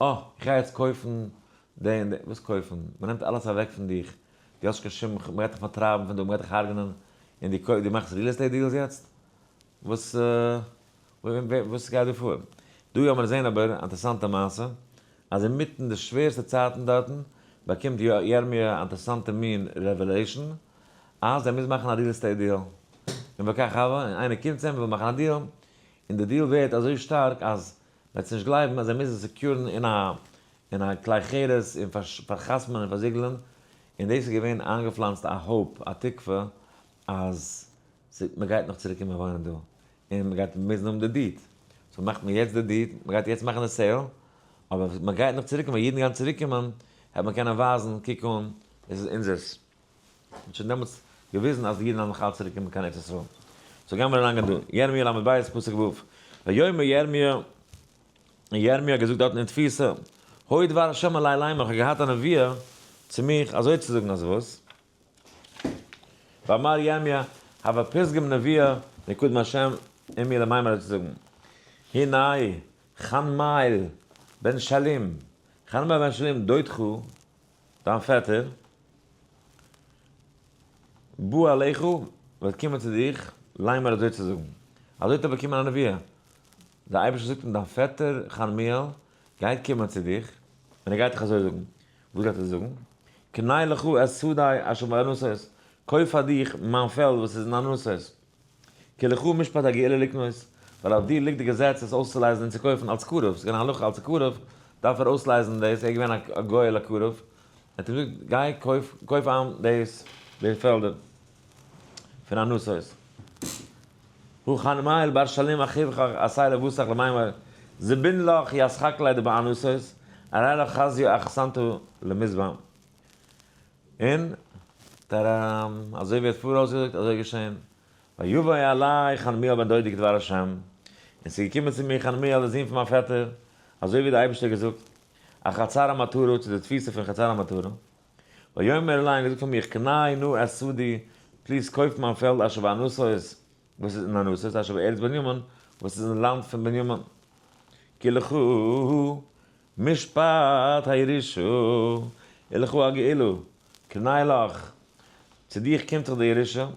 אה, איך גיי יעצט קויפן די און די, וואס קויפן? מען נעמט אלעס אוועק פון דיך, דו האסט נישט קיין שום, מען גייט דיך פארטרייבן פון דא, מען גייט דיך הרג'נען, און דו קויפסט, דו מאכסט real estate deals יעצט? וואס, וואס גייט דא פאר? דא האמיר זעהן אבער א אינטערעסאנטע מעשה, אז אינמיטן די שווערסטע צייטן דארטן, באקומט ירמי' א אינטערעסאנטע מין revelation, אז ער מוז מאכן א real estate deal, און וכך הוה, און איינער קומט צו אים און וויל מאכן א דיעל, און די דיעל ווערט אזוי שטארק אז מ'וועט עס נישט גלייבן אז ער מוז עס secure ן אין א אין א כלי חרס און פאר'חתמ'ען און פארזיגלען, און דאס איז געווען איינגעפלאנצט א hope א תקווה אז מ'גייט נאך צוריק קומען וואוינען דא, און מ'גייט מוזן האבן די deed, so מאכט מען יעצט די deed, מ'גייט יעצט מאכן די sale, אבער מ'גייט נאך צוריק קומען, אידן גייען צוריק קומען, העט מען קענען ווייזן, קוק אן, דאס איז אונזערס. מ'האט שוין דעמאלטס געוויזן אז די אידן האבן נאך אלץ צוריק קומען קיין ארץ ישראל. so גיימיר אריינגיין דא, ירמי' ל"ב פסוק ו', ויאמר ירמי', און ירמי' האט געזאגט דארטן אין תפיסה, הוי דבר השם אלי לאמר, איך האב געהאט א נבואה צו מיך אזוי צו זאגן אז וואס? ואמר ירמי', הוה פתגם נבואה מקדם השם עמי למימר אזוי צו זאגן, הנה חנמאל בן שלום, חנמאל בן שלום דודך, דיין פעטער, בא אליך, וועט קומען צו דיך, לאמר אזוי צו זאגן. אזוי האט ער באקומען א נבואה. דער אייבערשטער זאגט אים, דיין פעטער חנמאל גייט קומען צו דיך, און ער גייט דיך אזוי זאגן. וואס גייט ער זאגן? קנה לך את שדי אשר בענתות, קויף פאר דיך מיין פעלד וואס איז אין ענתות. כי לך משפט הגאולה לקנות, ווייל אויף דיר ליגט די געזעץ עס אויסצולייזן און צו קויפן אלס קרוב, ס'איז געווען א הלכה אלס א קרוב דארף ער אויסלייזן דאס, ער איז געווען א גואל א קרוב, ער האט אים געזאגט גיי קויף קויף איין דאס די פעלדער פון ענתות. הא חנמאל בר שלום אחיך עשה לבסך למימר זבין לך ית חקליה דבענתות ארי לך חזיא אחסנתא למזבן. און טאראם, אזוי ווי ער האט פאראויסגעזאגט אזוי איז געשען. ויבא אלי חנמאל בן דודי כדבר השם, און ס'איז געקומען צו מיר חנמאל דער זון פון מיין פעטער, אזוי ווי דער אייבערשטער האט געזאגט, אל חצר המעטרה, צו דער תפיסה פון חצר המעטרה. ויאמר אלי, און געזאגט פאר מיך, קנה נא את שדי, please קויף מיין פעלד אשר בענתות, וואס איז אין ענתות, אשר בארץ בנימין, וואס איז אין לאנד פון בנימין. כי לך משפט הירושה, ולך הגאולה, קנה לך, צו דיך קומט זיך די ירושה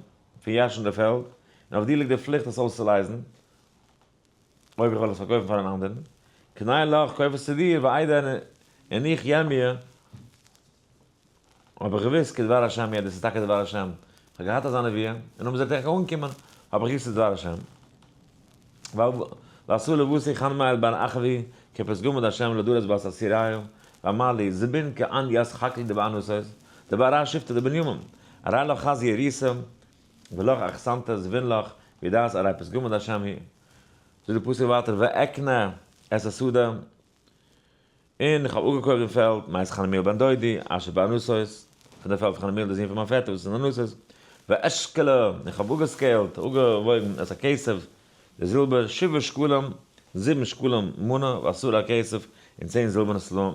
פון ירש'ן די פעלד, און אויף דיר ליגט די פליכט עס אויסצולייזן, אויב איך וועל עס פארקויפן פאר אן אנדערן, קנה לך, קויף עס צו דיר, ואדע און איך ירמיה, האב איך געוואוסט כדבר השם יא דאס איז טאקע דבר השם, איך האב געהאט אזא נבואה, און אויב זענט אייך אנגעקומען האב איך געוואוסט ס'איז דבר השם. ועשו לבושי חנמאל בן אחבי כפתגמא דהשם לדורות בת אסיריו, ואמר לי זבין כען יס חקל דבענוסות, דבערה שבטא דבנימין, ארי לך חזי יריסה, ולך אחסנתא זבין לך, וידעת ארי פתגמא דהשם היא. זאגט די פסוק ווייטער ואקנה את השדה, און איך האב אפגעקויפט דעם פעלד, מאת חנמאל בן דודי, אשר בענתות, פון דער פעלד פון חנמאל דער זון פון מיין פעטער וואס איז אין ענתות, ואשקלה, און איך האב אפגע scale ט, אפגעוואויגן, את הכסף, די זילבער, שבעה שקלים, זיבן שקלים מנה, ועשרה כסף, און צען זילבערנע סלעים.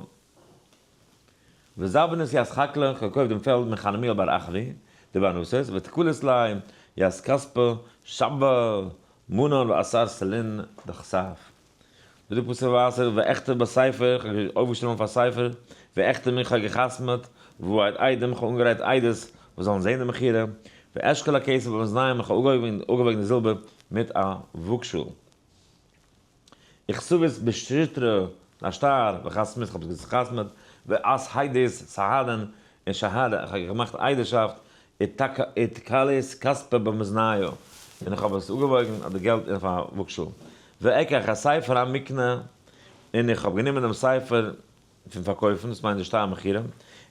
וזבנית ית חקלא, איך האב געקויפט דעם פעלד מחנמאל בר אחבי, די באנוסעס, ותקולת ליה, ית כספא, שבע מנן ועשר סלין דכסף. זאגט די פסוק ווייטער, ואכתוב בספר, איך האב אויפגעשריבן אויף א ספר, ואחתום איך האב גע'חתמ'עט, ואעיד עדים, איך האב אנגערייט עדות וואס זאלן זען די מכירה, ואשקול הכסף במאזניים, איך האב אפגעוואויגן די זילבער מיט א וואגשאל. וכתבית בשטרא א שטר, וחתמית, איך האב עס גע'חתמ'עט, ואסהדית סהדין, און שהדה, איך האב געמאכט עדות'שאפט, ותקלית כספא במאזניא, און איך האב עס אפגעוואויגן אויף די געלט אויף א וואגשאל. ואקח הספר המקנה, און איך האב גענומען דעם ספר פון פארקויפן, דאס מיינט די שטר מכירה,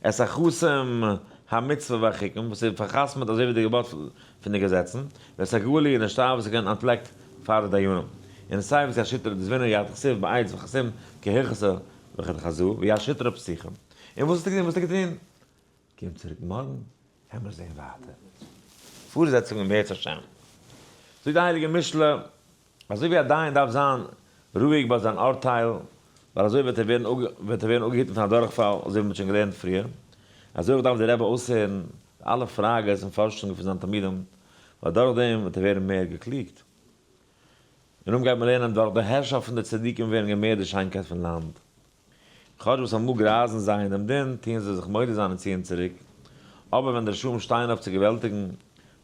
את החתום המצוה והחוקים, וואס איז פאר'חתמ'עט אזוי ווי די געבאט פון די געזעצן, ואת הגלוי און די שטר וואס איז געווען אנטפלעקט פאר די דיינים, און סיי וואס ית שטרא דזבינא ית דכתיב בעץ וחתום כהלכתא וכדחזא וית שטרא פתיחא. און וואס האסטו געטון? וואס האסטו געטון? קום צוריק מארגן העמער זעהן ווייטער. פארזעצונג אם ירצה השם. זאגט די הייליגע משלי, אזוי ווי א דיין דארף זיין רואיג ביי זיין אורטייל, ווייל אזוי וועט ער ווערן וועט ער ווערן אפגעהיטן פון א דורכפאל, אזוי ווי מען האט שוין געלערנט פריער, אזוי אויך דארף דער רבי אויסהערן אלע פראגעס און פארשונגען פון זיינע תלמידים, ווייל דורכדעם וועט ער ווערן מער געקלוגט. און אויב גייט מען לערנען דורך די הערשאפט פון די צדיקים ווערן געמערט די שיינקייט פון לאנד. כאטש וואס אמאל גרייזן זיי אין דעם דין, טוען זיי זיך מודה זיין און ציען צוריק. אבער ווען די רשעים שטייען אויף צו געוועלטיגן,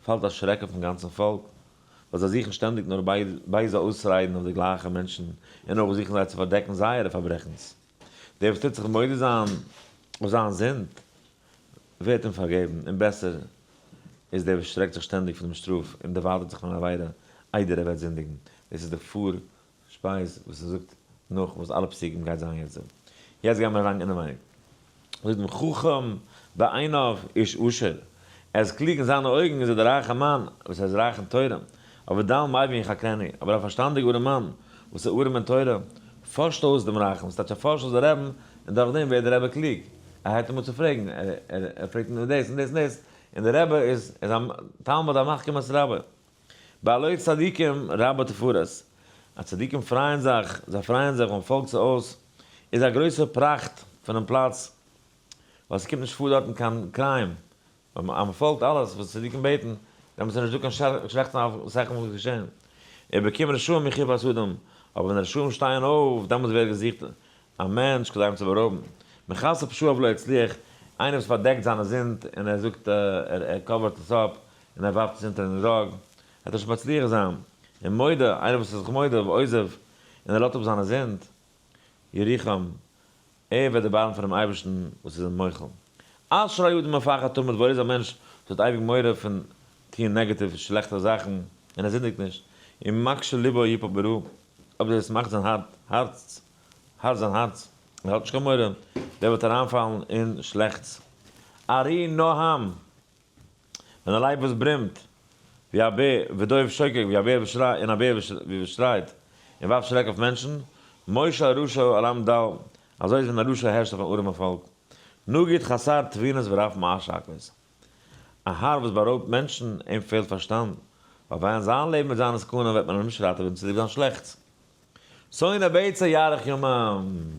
פאלט א שרעק אויפן גאנצן פאלק, ווייל זיי זוכן שטענדיג נאר בייזע אויסריידן אויף די גלייכע מענטשן, און אויך זוכן זיי צו פארדעקן זייערע פארברעכנס. דער וואס טוט זיך מודה זיין אויף זיין זינד, ווערט אים פארגעבן, און בעסער איז דער וואס שרעקט זיך שטענדיג פון דעם שטראף און דערווייטערט זיך פון עבירה איידער ער וועט זינדיגן. דאס איז די פאר שפייז וואס ער זאגט נאך וואס אלע פסוקים גייט זיין יעצט דא. יעצט גייען מיר אריין אינעווייניג. זאגט דעם חכם בעיניו איש עשיר, ער איז קלוג אין זיינע אויגן איז ער דער רייכער מאן וואס ער איז רייך אין תורה, אבער דל מבין יחקרנו, אבער א פארשטאנדיג ארעם מאן וואס איז ארעם אין תורה, פארשט אויס דעם רייכן, ס'טייטש ער פארשט אויס דער רעבן און דורך דעם ווערט דער רבי קלוג, ער הייבט אים אן צו פרעגן, ער פרעגט אים דאס און דאס און דאס, און דער רבי איז איז א תלמיד המחכים את רבו. בהלוי צדיקים רבה תפארת, אז צדיקים פרייען זיך, זיי פרייען זיך און פאלגט זיי אויס, איז א גרויסע פראכט פונעם פלאץ, ווייל ס'קומט נישט פאר דארטן קיין crime, אז מ'פאלגט אלעס וואס צדיקים בעטן, דעמאלטס איז נישטא קיין שלעכטע זאכן וואס געשען. ובקום רשעים יחפש אדם, אבער ווען רשעים שטייען אויף, דעמאלטס ווערט געזוכט א מענטש כדי אים צו בארויבן. מכסה פשעיו לא יצליח, איינער וואס פארדעקט זיינע זינד און ער זאגט ער cover ט עס אפ און ער ווארפט עס אונטערן rug, וועט ער נישט מצליח זיין. און מודה, איינער וואס איז זיך מודה ועוזב און ער לאזט אפ זיינע זינד, ירוחם, ער וועט דערבארעמען פונעם אייבערשטן וואס איז אים מוחל. אשרי אדם מפחד תמיד, וואויל איז א מענטש וואס האט אייביג מורא פון טון negative שלעכטע זאכן און ער זינדיגט נישט, ומקשה לבו יפול ברעה, אויב דאס מאכט זיין הארץ הארט זיין הארץ, ער האט נישט קיין מורא, דער וועט אריינפאלן אין שלעכטס. ארי נוהם, ווען א לייב וואס ברומט, ווי א בער, ודוב שוקק, ווי א בער וואס שרייט, און א בער וואס שרייט, און ווארפט שרעק אויף מענטשן, מושל רשע על עם דל, אזוי איז ווען א רשע הערשט אויף אן ארעמע פאלק. נגיד חסר תבונות ורב משקות. א האר וואס בארויבט מענטשן, אים פעלט פארשטאנד, ווייל ווען זיין לעבן וועט זיין אין סכנה וועט מען אים נישט ראטעווען צוליב זיין שלעכטס. שונא בצע יאריך ימים,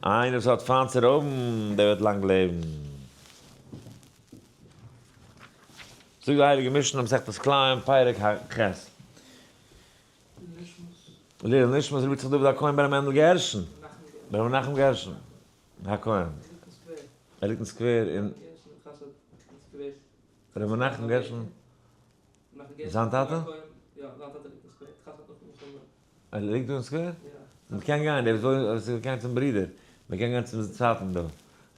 איינער וואס האט פיינט צו רויבן, דער וועט לאנג לעבן. זאגט די הייליגע משנה מסכת כלאים פרק ח. לעילוי נשמת רבי יצחק דוד הכהן בן ר' מענדל גרשון, בן ר' מנחם גרשון הכהן. ער ליגט אין סקווער אין. ר' מנחם גרשון. זיין טאטע? ער ליגט דא אין סקווער? מען קען גיין, דער וואס וויל גיין צום ברודער, מען קען גיין צום צווייטן דא.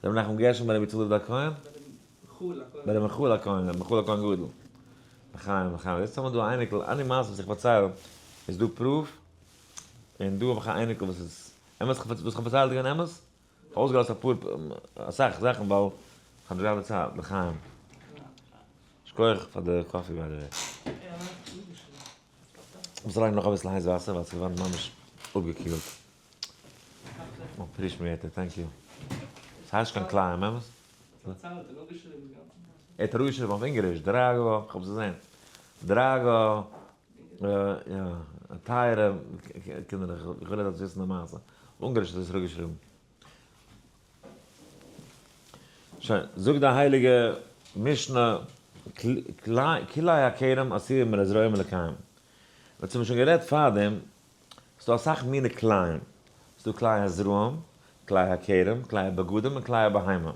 רבי מנחם גרשון בן רבי יצחק דוד הכהן? בן רבי מיכאל הכהן, רבי מיכאל הכהן גדול. לחיים, לחיים. יעצט האבן מיר דא א אייניקל, any מעשה וואס איך פארצייל איז דא proof, און דא האב איך א אייניקל וואס איז אמת, וואס איך האב פארציילט איז געווען אמת? כ'האב אויסגעלאזט אפאר, אסאך זאכן ווייל כ'האב נישט געהאט די צייט, לחיים. שכוח פאר די coffee by the way. מוז אריין נאך אביסל הייס וואסער ווייל ס'איז געווארן ממש אפגעקילט. appreciate thank you. ס'הייסט נישט קיין כלאים, אמת? ער האט אראפגעשריבן אויף אונגאריש, дорого, כ'האב עס געזען. дорого, יא, טייערע קינדערלעך, איך וויל עטס וויסן די מעשה. אונגאריש האט ער עס אראפגעשריבן. שוין, זאגט די הייליגע משנה. כלאי הכרם אסורים מלזרוע מלקיים. מ'האט שוין גערעדט פארדעם, ס'דא אסאך מיני כלאים. ס'דא כלאי הזרעים, כלאי הכרם, כלאי הבגדים און כלאי הבהמה.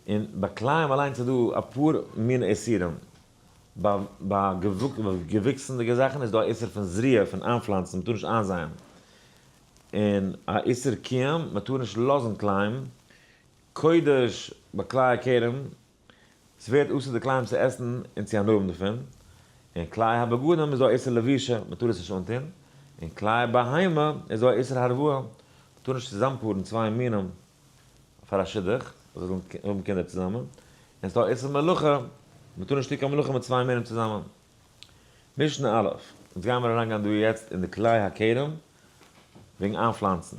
און ביי כלאים אליינס איז דא אפאר מיני איסורים. ביי געוויקסנדיגע זאכן איז דא א איסור פון זריעה, פון איינפלאנצן, מ'טאר נישט איינזייען. און א איסור קיום, מ'טאר נישט לאזן כלאים. קודש ביי כלאי הכרם, ס'ווערט אסור די כלאים צו עסן און צו הנאה האבן דערפון. און כלאי הבגדים איז דא א איסור לבישה, מ'טאר עס נישט אנטון. און כלאי בהמה איז דא א איסור הרבעה, מ'טאר נישט צוזאמפארן צוויי מינים פאר א שידוך, אז זיי זאלן האבן קינדער צוזאמען. און ס'דא א איסור מלאכה, מ'טאר נישט טון קיין מלאכה מיט צוויי מינים צוזאמען. משנה א', אונז גיימיר אריינגיין דא יעצט אין די כלאי הכרם וועגן איינפלאנצן.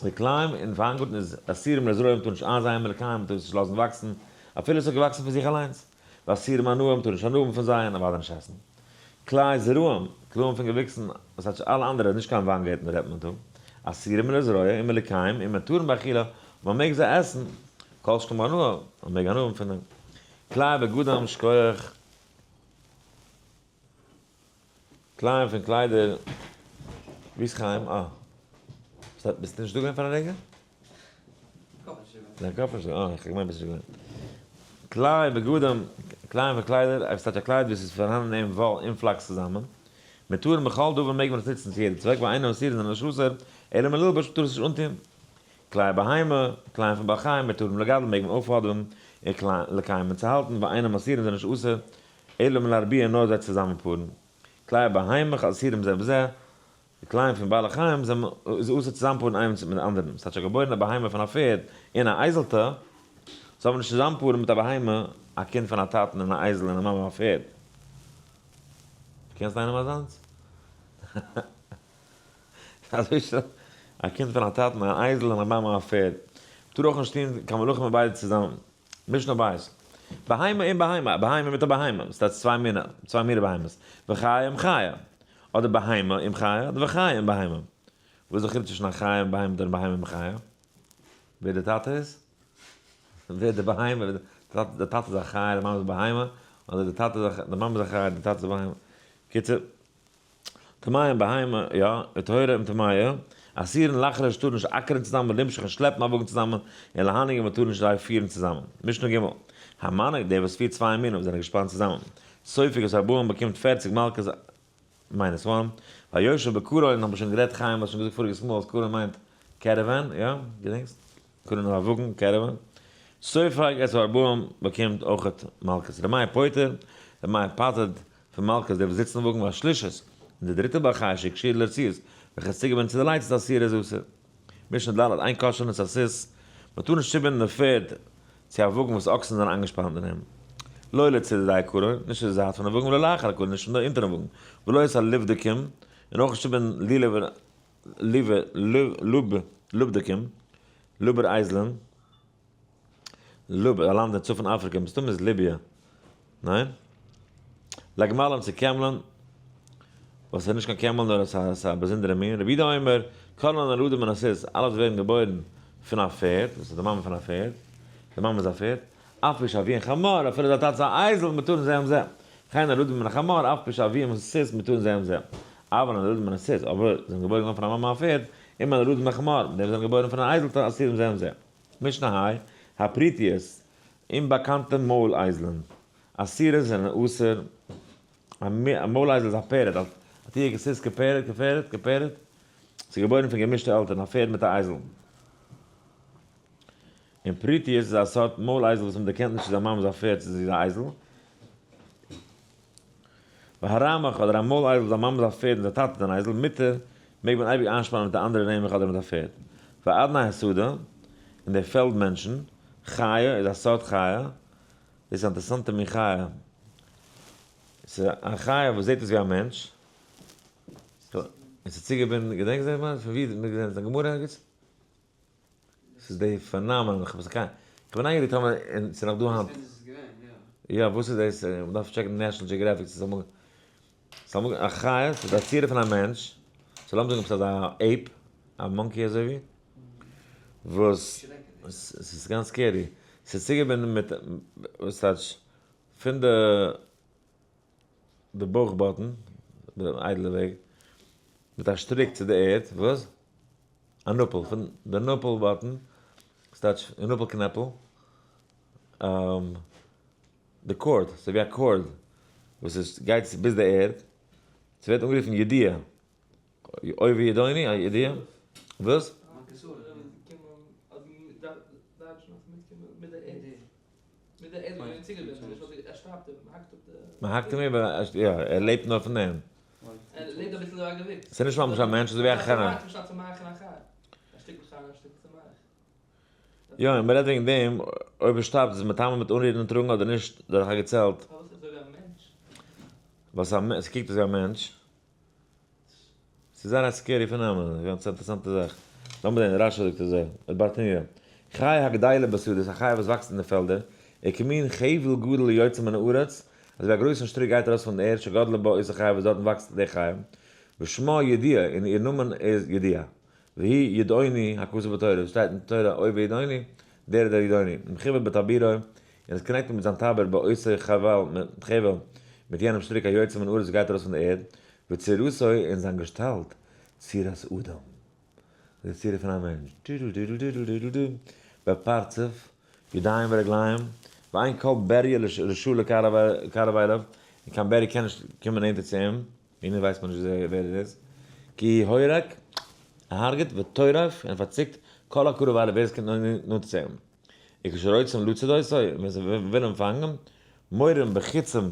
די כלאים אין וויינגארטן איז אסורים לזרוע מ'טאר נישט איינזייען מלקיים מ'טאר עס נישט לאזן וואקסן אפילו עס האט געוואקסן פון זיך אליינס, ואסורים הנאה מ'טאר נישט הנאה האבן פון זיי און אוודאי נישט עסן. כלאי זרעים, כלאים פון געוויקסן, וואס טייטש אלע אנדערע נישט קיין וויינגערטן רעדט מען דא, אסורים לזרוע און מלקיים און מותרים באכילה, מען מעג זיי עסן, כל שכן בהנאה, מען מעג הנאה האבן פון דעם. כלאי בגדים שכוח. כלאים פון קליידער, ווי איז חיים? אה. ביסט נישט דא געווען פאר א רגע? דיין קאפ איז נישט דא, אה, איך האב געמיינט ביסט נישט געווען. כלאי בגדים, כלאים פון קליידער, אויב ס'טייטש א קלייד וואס איז פארהאנען אין וואל און פלאקס צוזאמען. מותרין בכל דבר מעג מען עס נוצן צו יעדע צוועק, ואינן אסורין זענען נישט אסור, אלא מללבוש מ'טאר עס נישט אנטון. כלאי בהמה, כלאים פון בעל חיים, מותרין לגדל מעג מען אויפהאדעווען, און לקיים און צו האלטן, ואינן אסורין זענען נישט אסור, אלא מלהרביע נאר זיי צוזאמענפארן. כלאי בהמה אסורים זה בזה, די כלאים פון בעלי חיים זענען איז אסור צוזאמפארן איינס מיט די אנדערן, ס'טייטש א געבוירענע בהמה פון א פערד און א אייזעלטע, זאל מען נישט צוזאמפארן מיט א בהמה, א קינד פון א טאטן און א אייזל און א מאמע א פערד. קענסט איינעם אזאנס? אזוי שרייבט א קינד פון א טאטן א אייזל און א מאמע א פערד. מ'טאר אויך נישט טון קיין מלאכה מיט ביידע צוזאמען. משנה בית. בהמה עם בהמה, א בהמה מיט א בהמה, דאס הייסט צוויי מיני, צוויי מיני בהמות. וחיה עם חיה. אדער בהמה עם חיה, אדער וחיה עם בהמה. וואס איז די חילוק צווישן א חיה עם בהמה אדער בהמה עם חיה? ווער די טאטע איז? ווער די בהמה? די טאטע איז א חיה, די מאמע איז א בהמה, אדער די טאטע איז א, די מאמע איז א חיה, די טאטע איז א בהמה. קיצור. טמאה עם בהמה, יא, וטהורה עם טמאה, אסורין לחרוש טאר נישט אקערן צוזאמען, למשוך און שלעפן א וואגן צוזאמען, און להנהיג און מ'טאר נישט זיי פירן צוזאמען. משנה ג', המנהיג, דער וואס פירט צוויי מינים וואס זענען געשפאנט צוזאמען. סופג את ארבעים באקומט 40 מלקות minus one. והיושב בקרון האבן מיר שוין גערעדט חיים האט שוין געזאגט פאריגעס מאל אז קרון מיינט caravan, יא? געדענקסט? קרון איז א וואגן, caravan. סופג את הארבעים באקומט אויכעט מלקות. ר' מאיר פוטר, ר' מאיר פטר'ט פון מלקות דער וואס זיצט אין וואגן והשלישית, און די דריטע בעל חי שהקשירה לרצועות, וועלכע איז צוגעבינדן צו די לייצעס אסורה איז אסור. משנה ד', אין קושרין את הסוס, מען טאר נישט צובינדן די פערד צו א וואגן וואס אקסן זענען איינגעשפאנט אין אים. לא לצדי הקרון, נישט צו די זייט פון די וואגן, ולא לאחר הקרון, נישט פון די אונטערן וואגן, ולא את הלובדקים, און אויך נישט צובינדן לובדקים, לובער אייזלען. לוב, א לאנד אין צפון אפריקע, מסתמא איז ליביע, ניין? לגמלים צו קעמלען, וואס איז נישט קיין קעמל נאר עס איז א באזונדערע מין, רבי יהודה אומר, כל הנולדים מן הסוס, אלע וואס ווערן געבוירן פון א פערד, דאס איז די מאמע פון א פערד, די מאמע איז א פערד, אף על פי שאביהן חמור, אפילו זיין טאטע איז א אייזל, מותרין זה עם זה. וכן הנולדים מן החמור, אף על פי שאביהן סוס, מותרין זה עם זה. אבל הנולדים מן הסוס, אבער זענען געבוירן געווארן פון א מאמע א פערד, אם הנולדים מן החמור, די וואס זענען געבוירן פון אן אייזל, אסורים זה עם זה. משנה ה', הפרותיות, אומבאקאנטע מויל אייזלען, אסורות זענען אסור, א מויל אייזל איז א פערד, א תהיה כסוס כפרד, כפרד, כפרד, ס'איז געבוירן פון געמישטע עלטערן, א פערד מיט א אייזל. און פרותיות איז א סארט מויל אייזל וואס מען דערקענט נישט צו זיין מאמע איז א פערד צו זי איז א אייזל. והרמח אדער א מויל אייזל זיין מאמע איז א פערד און זיין טאטע איז אן אייזל, מותר, מעג מען אייביג איינשפאנען מיט א אנדערע רמח אדער מיט א פערד. ואדני השדה, און די פעלד מענטשן, חיה איז א סארט חיה, דאס איז א אינטערעסאנטע מין חיה, ס'איז א חיה וואס זעט אויס ווי א מענטש, און ס'איז צוגעבינדן, געדענקסט דעם? פון וואו האט מען געזען? איז א גמרא ערגעץ? ס'איז די phenomenon, איך האב קיין, איך בין נייגעריג טאמער און ס'איז נאך דא היינט. יא, וואס איז דאס? מ'דארף טשעקן National Geographic, ס'איז אמאל, ס'איז אמאל א חיה, ס'איז א צורה פון א מענטש, so לאמיר זאגן עפעס אזא ape, א monkey אזוי ווי, וואס, ס'איז גאנץ scary, ס'איז צוגעבינדן מיט, וואס טייטש? פון די די בויך button, די איידעלע וועג, מיט א שטריק צו די ערד, וואס? א נאפל, פון די נאפל button, ס'טייטש די נאפל קנעפל, די cord, ס'איז ווי א cord וואס עס גייט ביז די ערד, ס'ווערט אנגערופן ידיעה, אוי ווי ידעוני, א ידיעה, וואס? מען האקט אים איבער, יא, ער לעבט נאר פון דעם. ס'איז נישט ממש א מענטש, ס'איז ווי א חיה. יא, און מ'רעדט וועגן דעם, אויב ער שטארבט איז מטמא מיט אנרירן און טראגן אדער נישט דורך א געצעלט. ווייל ס'קוקט אויס ווי א מענטש. ס'איז זייער א scary phenomenon, גאנץ אינטערעסאנטע זאך. לאמיר זען, רשי זאגט אזוי, את ברטנורא, חיה הגדילה בשדות, א חיה וואס וואקסט אין די פעלדער, וכמין חבל גדול יוצא מן הארץ, אזוי ווי א גרויסן שטריק גייט ארויס פון די ערד, שגדלה בה אותה חיה וואס דארטן וואקסט די חיה, ושמה ידיעה, און איר נאמען איז ידיעה. והיא ידעוני הכתוב בתורה, וואס שטייט אין תורה אוי וידעוני, דער איז דער ידעוני, ומחובר בטבורו, און איז connected מיט זיין טבור באותו חבל, חבל, מיט יענעם שטריק היוצא מן הארץ וואס גייט ארויס פון די ערד, וצורתו, און זיין געשטאלט, צורת אדם, די צורה פון א מענטש, דו-דו-דו-דו-דו-דו-דו-דו, בפרצוף, ידיים ורגליים, ואין כל בריה רשאה לקרב אליו, און קיין בריה קען נישט קומען נענטער צו אים, הנה ווייסט מען נישט ווער ער איז, כי הוא הורג, ער הרג'ט, וטורף, און פארציקט, כל הקרוב אליו, ווער עס קומט נאנט צו אים. וכשרוצים לצוד אותו, ווען זיי ווילן אים פאנגען, מורים בחיצים,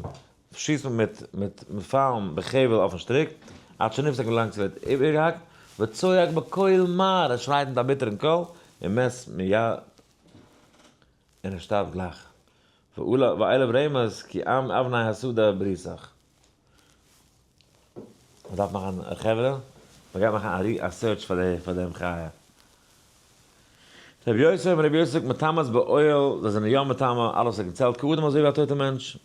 שיסט מען מיט מיט פיילן בחבל אויפן שטריק, עד שנפסק ווילאנג ס'ווערט איבערגעהאקט, וצועק בקול מר, ער שרייט מיט א ביטערן קול, ומת מיד, און ער שטארבט גלייך. ואליו רמז כי עם אבני השדה בריתך. מען דארף מאכן חברה, מען גייט מאכן א search פאר דעם חיה. רבי יוסי אומר רבי יוסי זאגט מטמאת באוהל, זיי זענען יא מטמא, אלעס איז געצעלט כאדם אזוי ווי א טויטע מענטש.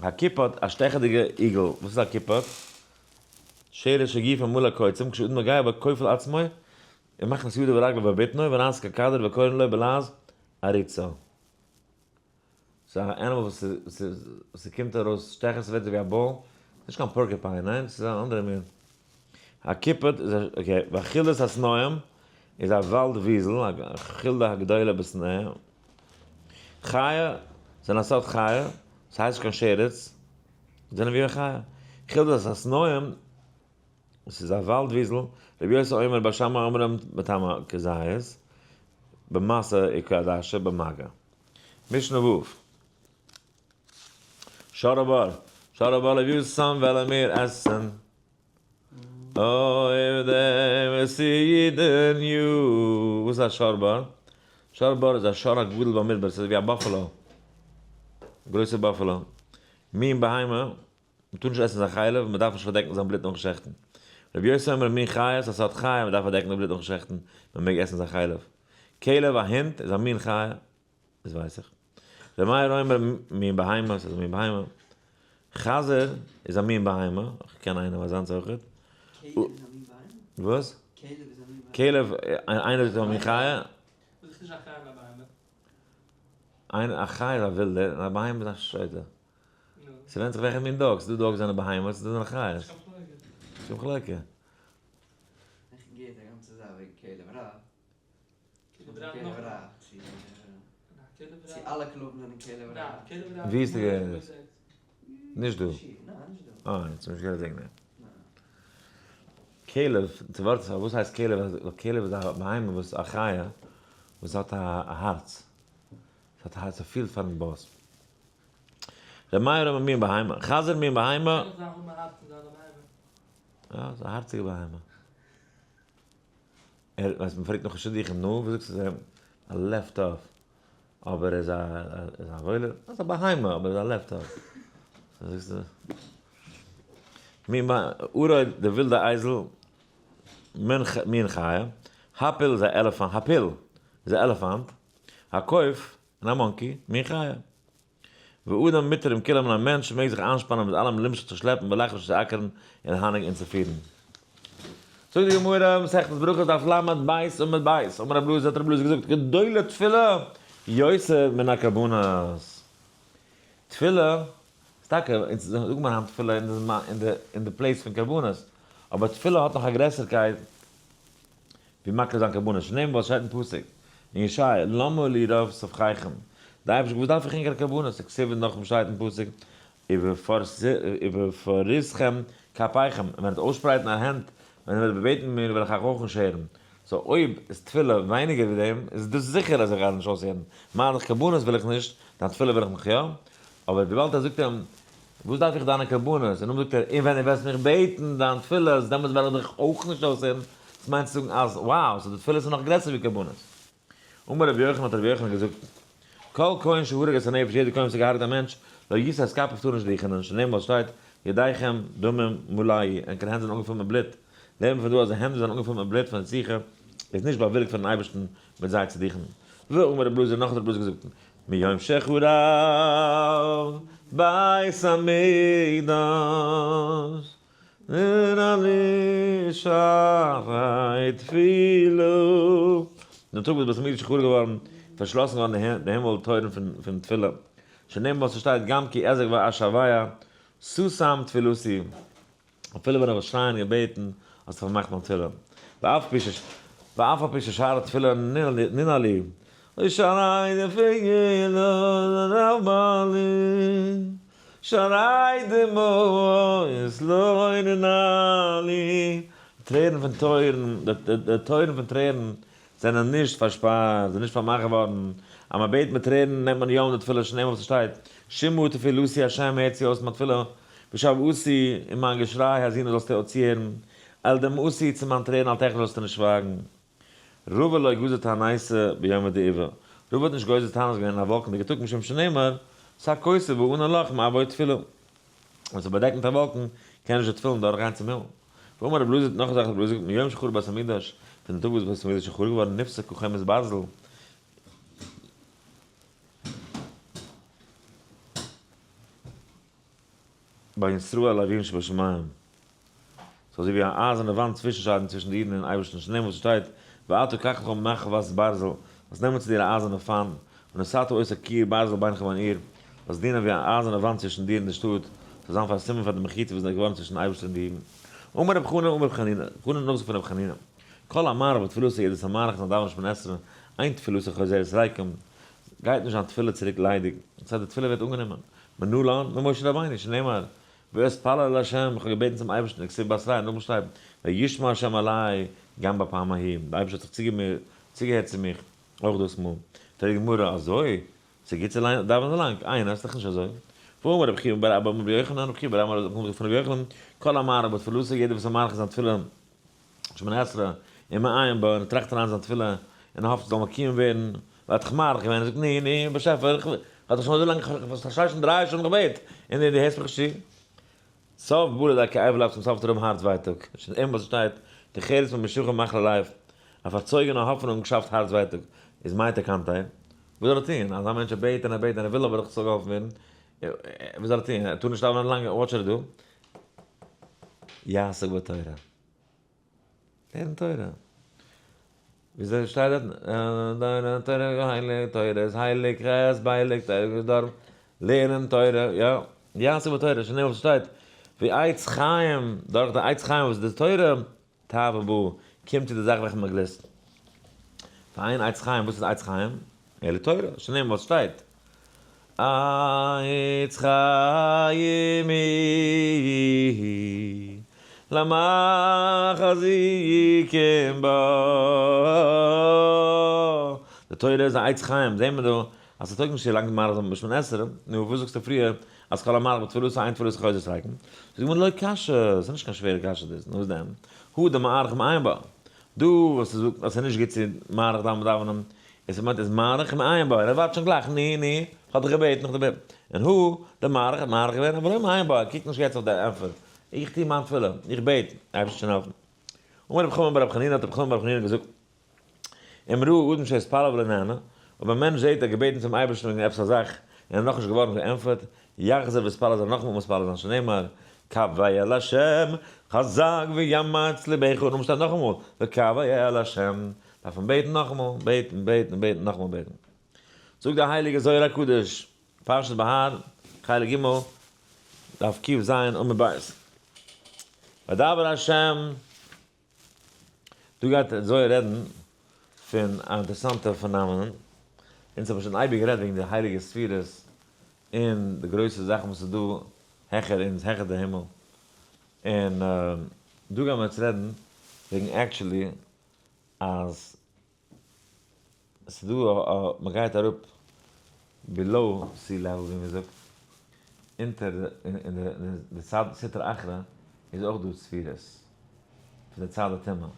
הקיפוד, א שטעכעדיגע איגל, וואס איז א קיפוד? שרש שגופו מלא קוצים, כשאדם נוגע בו כופל עצמו, ומכניס ידו ורגלו בבטנו, ונעשה ככדור וקורין לו בלעז עריצה. ס'איז א animal וואס ס'קומט ארויס שטעכן ס'ווערט אזויווי א ball, נישט קיין porcupine ניין? ס'איז א אנדערע מין. א קיפוד איז א okay, וחולדת השנאים איז א וואלד וויזל, א חולדה הגדולה בסנה. חיה, זענען א סארט חיה, ס'הייסט נישט קיין שרץ, זענען ווי א חיה. חולדת השנאים, ס'איז א וואלד וויזל, רבי יוסי אומר בית שמאי אומרים מטמא כזית, במשא וכעדשה במגע. משנה ו'. שור הבר, שור הבר לוויתן וועלן מיר עסן. אויף דעם סעודה'ניו. וואס איז א שור בר? שור בר איז א שור הגדול במדבר, ס'איז ווי א buffalo, גרויסע buffalo, מין בהמה, מ'טאר נישט עסן זיין חלב, און מ'דארף נישט פארדעקן זיין בלוט נאכן שעכטן. רבי יוסי אומר מין חיה, ס'איז א סארט חיה, מ'דארף פארדעקן די בלוט נאכן שעכטן, מ'מעג עסן זיין חלב. כלב, א הונט, איז א מין חיה, דאס ווייס איך. רבי מאיר אומר מין בהמה, ס'איז א מין בהמה. חזיר איז א מין בהמה, איך קען איינעם אזאנס אויכעט. כלב איז א מין בהמה? וואס? כלב איז א מין בהמה? כלב, איינער זאגט א מין חיה. וואס איז נישט א חיה און א בהמה? איין, א חיה איז א ווילדער און א בהמה איז א שוטה. ס'ווענדט זיך וועלכע מין dog, ס'דא dogs זענען בהמות, ס'דא זענען חיות. נישט קיין מחלוקה. איך געהערט א גאנצע זאך וועגן כלב רע. כלב רע צו צו אלע כלבים זענען כלב רע. ווי האסטו געהערט דאס? נישט דא. אה, יעצט האב איך נישט געהערט וועגן דעם. כלב, די ווארט וואס הייסט כלב, ווייל כלב איז א בהמה וואס א חיה וואס האט א הארץ. ס'האט א הארץ, ס'פילט פארן boss. ר' מאיר אומר מין בהמה, חזיר מין בהמה. קען דאך זיין האבן א הארץ און זיין א בהמה. יא, ס'איז א הארציגע בהמה. ער, ווייסט, מ'פרעגט נאך שידוכים, נו, וואס זאגסטו זיי? א לב טוב. אבער ער איז א, ער איז א וואוילער, ער איז א בהמה, אבער ער איז א לב טוב. זאגסטו, מין בהמה, ערוב, די ווילדע אייזל, מין חיה, הפיל איז א עלעפאנט, הפיל איז א עלעפאנט, הקוף, און א monkey, מין חיה. ואדם מותר עם כולם און א מענטש מעג זיך איינשפאנען מיט אלעם למשוך צו שלעפן ולחרוש צו אקערן און להנהיג און צו פירן. זאגט די גמרא, מסכת ברכות דף ל' בית עמוד בית, אמר רב אלעזר האט רב אלעזר געזאגט, גדולה תפילה יותר מן הקרבנות. תפילה. טאקע, אונז זאגן מיר היינט תפילה אין די place פון קרבנות, אבער תפילה האט נאך א גרעסערקייט ווי מקריב זיין קרבנות, שנאמר וואס שטייט אין פסוק אין ישעיה, למה לי רב זבחיכם, די אייבערשטער וואס דארף איך ענקערע קרבנות, וכתיב נאכדעם שטייט אין פסוק, ובפרשכם כפיכם, און ווען ער וועט אויסשפרייטן א הענט, ווען ער וועט בעטן מיר וועל איך אייך אויך נישט הערן. so אויב איז תפילה ווייניגער ווי דעם, איז דאס זיכער אז איך גיי נישט אויסהערן. מה דאך קרבנות וויל איך נישט, דיין תפילה וויל איך נאך יא. אבער וויבאלד ער זאגט אים, וואס דארף איך דיינע קרבנות? און נאכדעם זאגט ער, און ווען דו וועסט מיך בעטן דיין תפילות, דעמאלטס וועל איך דיך אויך נישט אויסהערן. דאס מיינט צו זאגן אז, wow, so די תפילות איז נאך גרעסער ווי קרבנות. אמר רבי יוחנן האט רבי יוחנן געזאגט, כל כהן שהרג את הנפש יעדער כהן וואס האט געהארגעט א מענטש, לא ישא את כפיו טאר נישט דוכענען, שנאמר וואס שטייט, ידיכם דמים מלאו, ענקערע הענט זענען אנגעפולט מיט בלוט, לערנט מען פון דא אז די הענט וואס זענען אנגעפולט מיט בלוט פון רציחה איז נישט באוויליגט פונעם אייבערשטן מיט זיי צו דוכענען. ואמר רבי אלעזר נאך האט רבי אלעזר געזאגט, מיום שחרב בית המקדש ננעלו שערי תפילה. דעם טאג וואס בית המקדש איז חרוב געווארן, פארשלאסן געווארן די הימל טויערן פון תפילה, שנאמר וואס עס שטייט גם כי אזעק ואשוע סתם תפילתי, אפילו ווען איך וועל שרייען און בעטן, האסטו פארמאכט מיין תפילה. ואף על פי ששערי תפילה ננעלו, שערי תפילה ננעלו. שערי דמעות לא ננעלו, די טרערן פון טויערן, די טויערן פון טרערן זענען נישט פארשפארט, זענען נישט פארמאכט געווארן, אז מען בעט מיט טרערן נעמט מען יא אן די תפילה שנאמר וואס עס שטייט, שמעה תפילתי ה' הערט צו אויס מיין תפילה, ושועתי און מיין געשריי האזינו זאלסטו צוהערן, אל דמעתי צו מיין טרערן אל תחדל זאלסטו נישט שווייגן. רבא לא גזר תעניתא ביומא דעיבא, רבא האט נישט גוזר תענית געווען אין א וואלקענדיגע טאג משום שנאמר, שק כוסה וענן לך מעבור תפילה, ווען ס'איז באדעקט מיט א וואלקן קען נישט די תפילין דורכגיין צום הימל. ואמר רבי אלעזר, נאך א זאך האט רבי אלעזר געזאגט, מיום שחרב בית המקדש, פון דעם טאג וואס בית המקדש איז חרוב געווארן נפסקה חומת ברזל, בין ישראל לאביהם שבשמים, ס'איז אזוי ווי א אייזערנע וואנט צווישנשיידן צווישן די אידן און אייבערשטן, שנאמר וואס שטייט, ואתה קח לך מחבת ברזל, זאלסט נעמען צו דיר א אייזערנע פאן, ונתתה אותה קיר ברזל בינך ובין העיר, זאלסט דינען ווי א אייזערנע וואנט צווישן דיר און די שטאט, ס'זאל זיין פאר א סימן פאר די מחיצה וואס איז געווארן צווישן אייבערשטער און די אידן. אמר רבי חנא אמר רבי חנינא, חנא נאכזאגט פון רבי חנינא, כל המאריך בתפילתו יעדעס המאריך זיין דאווענען שמונה עשרה, אין תפילתו חוזרת ריקם, גייט נישט זיין תפילה צוריק ליידיג, דאס הייסט די תפילה ווערט אנגענומען, מנלן ממשה רבינו שנאמר ואתפלל אל ה', איך האב געבעטן צום אייבערשטן, וכתיב בתריה, נאכדעם שטייט וישמע ה' אלי גם בפעם ההיא, דער אייבערשטער האט זיך צוגעהערט צו מיך אויך דאס מאל, פרעגט די גמרא, אזוי? ס'איז גוט צו דאווענען לאנג? איין, איז דאך נישט אזוי. ואמר רבי חייא בר אבא אמר רבי יוחנן, רבי חייא בר אבא האט נאכגעזאגט פון רבי יוחנן, כל המאריך בתפלתו, יעדער וואס איז מאריך אין זיין תפילה, שמונה עשרה, ומעיין בה, און ער טראכט אריין זיין תפילה, און ער האפט ס'זאל מקוים ווערן, ווייל ער האט זיך מאריך געווען, ער זאגט, נו, נו, באשעפער, איך האב דיך שוין אזוי לאנג, איך פארשטיי שוין 3 שעה געבעט, און דו הערסט מיך נישט צו. סוף בא לידי כאב לב, צום סוף וועט ער האבן הארץ ווייטאג. שוין איינמאל ס'שטייט, תוחלת ממושכה מחלה לב, א פארצויגענע האפענונג שאפט הארץ ווייטאג, איז מאי תקנתיה? וואס זאל ער טון? אזא מענטש ער בעט און ער בעט און ער וויל אבער דאך ס'זאל געהאלפן ווערן, וואס זאל ער טון? ער טאר נישט דאווענען לאנג, what should he do? יעסוק בתורה. לערן תורה. וויאזוי שטייט דארט? תורה הייליג, תורה איז הייליג, חס בייליג, תורה איז דארט. לערנען תורה, יא. יעסוק בתורה, שנאמר וואס שטייט, ווי עץ חיים, דורך די עץ חיים וואס איז די תורה, תאווה בו, קומט צו די זאך וועלכע מען גלוסט. פאר איין עץ חיים, וואס איז עץ חיים? אלא תורה, שנאמר וואס שטייט, עץ חיים היא למחזיקים בה. די תורה איז א עץ חיים, זעהן מיר דא אז ס'טויג נישט צו לאנג מאריך זיין בשמונה עשרה, נו וואס זאגסטו פריער אז כל המאריך בתפלתו אין תפלתו חוזרת ריקם? זאגט די גמרא לא קשיא, ס'איז נישט קיין שווערע קשיא דאס, נו וואס דען? הא דמאריך מעיין בה, דא וואס ער זאגט אז ס'איז נישט גוט צו מאריך זיין ביים דאווענען, איז ס'מיינט איז מאריך מעיין בה, און ער ווארט שוין גלייך, נו נו, כ'האב דיך געבעטן, כ'האב דיך געבעטן, און הא דמאריך האט מאריך געווען אבער לא מעיין בה, ער קוקט נישט יעצט אויף די ענטפער, איך טו מיין תפילה, איך בעט, אייבערשטער שוין העלפן. אמר רבי חמא בר רבי חנינא האט רבי חמא בר רבי חנינא געזאגט, אם ראה אדם שהתפלל ולא נענה, אויב א מענטש זעט ער האט געבעטן צום אייבערשטן וועגן עפעס א זאך און ער איז נאכנישט געווארן געענטפערט, יחזור ויתפלל זאל ער נאכאמאל מתפלל זיין שנאמר, קוה אל ה' חזק ויאמץ לבך, און שטייט נאכאמאל, וקוה אל ה', דארף מען בעטן נאכאמאל, בעטן, בעטן, בעטן, נאכאמאל בעטן. זאגט דער הייליגער זוהר הקדוש, פרשת בהר, חלק ג'. דף ק"ז עמוד ב'. וידבר השם, דא גייט זוהר רעדן פון א אינטערעסאנטע phenomenon. אונז האבן שוין אייביג גערעדט וועגן די הייליגע ספירות און די גרויסע זאכן וואס איז דא העכער אונז, העכער די הימל. און דא גייען מיר יעצט רעדן וועגן actually אז ס'איז דא א, מען גייט אראפ below sea level ווי מען זאגט, אונטער אין די צד סטרא אחרא איז אויך דא ספירות פון די צד הטומאה,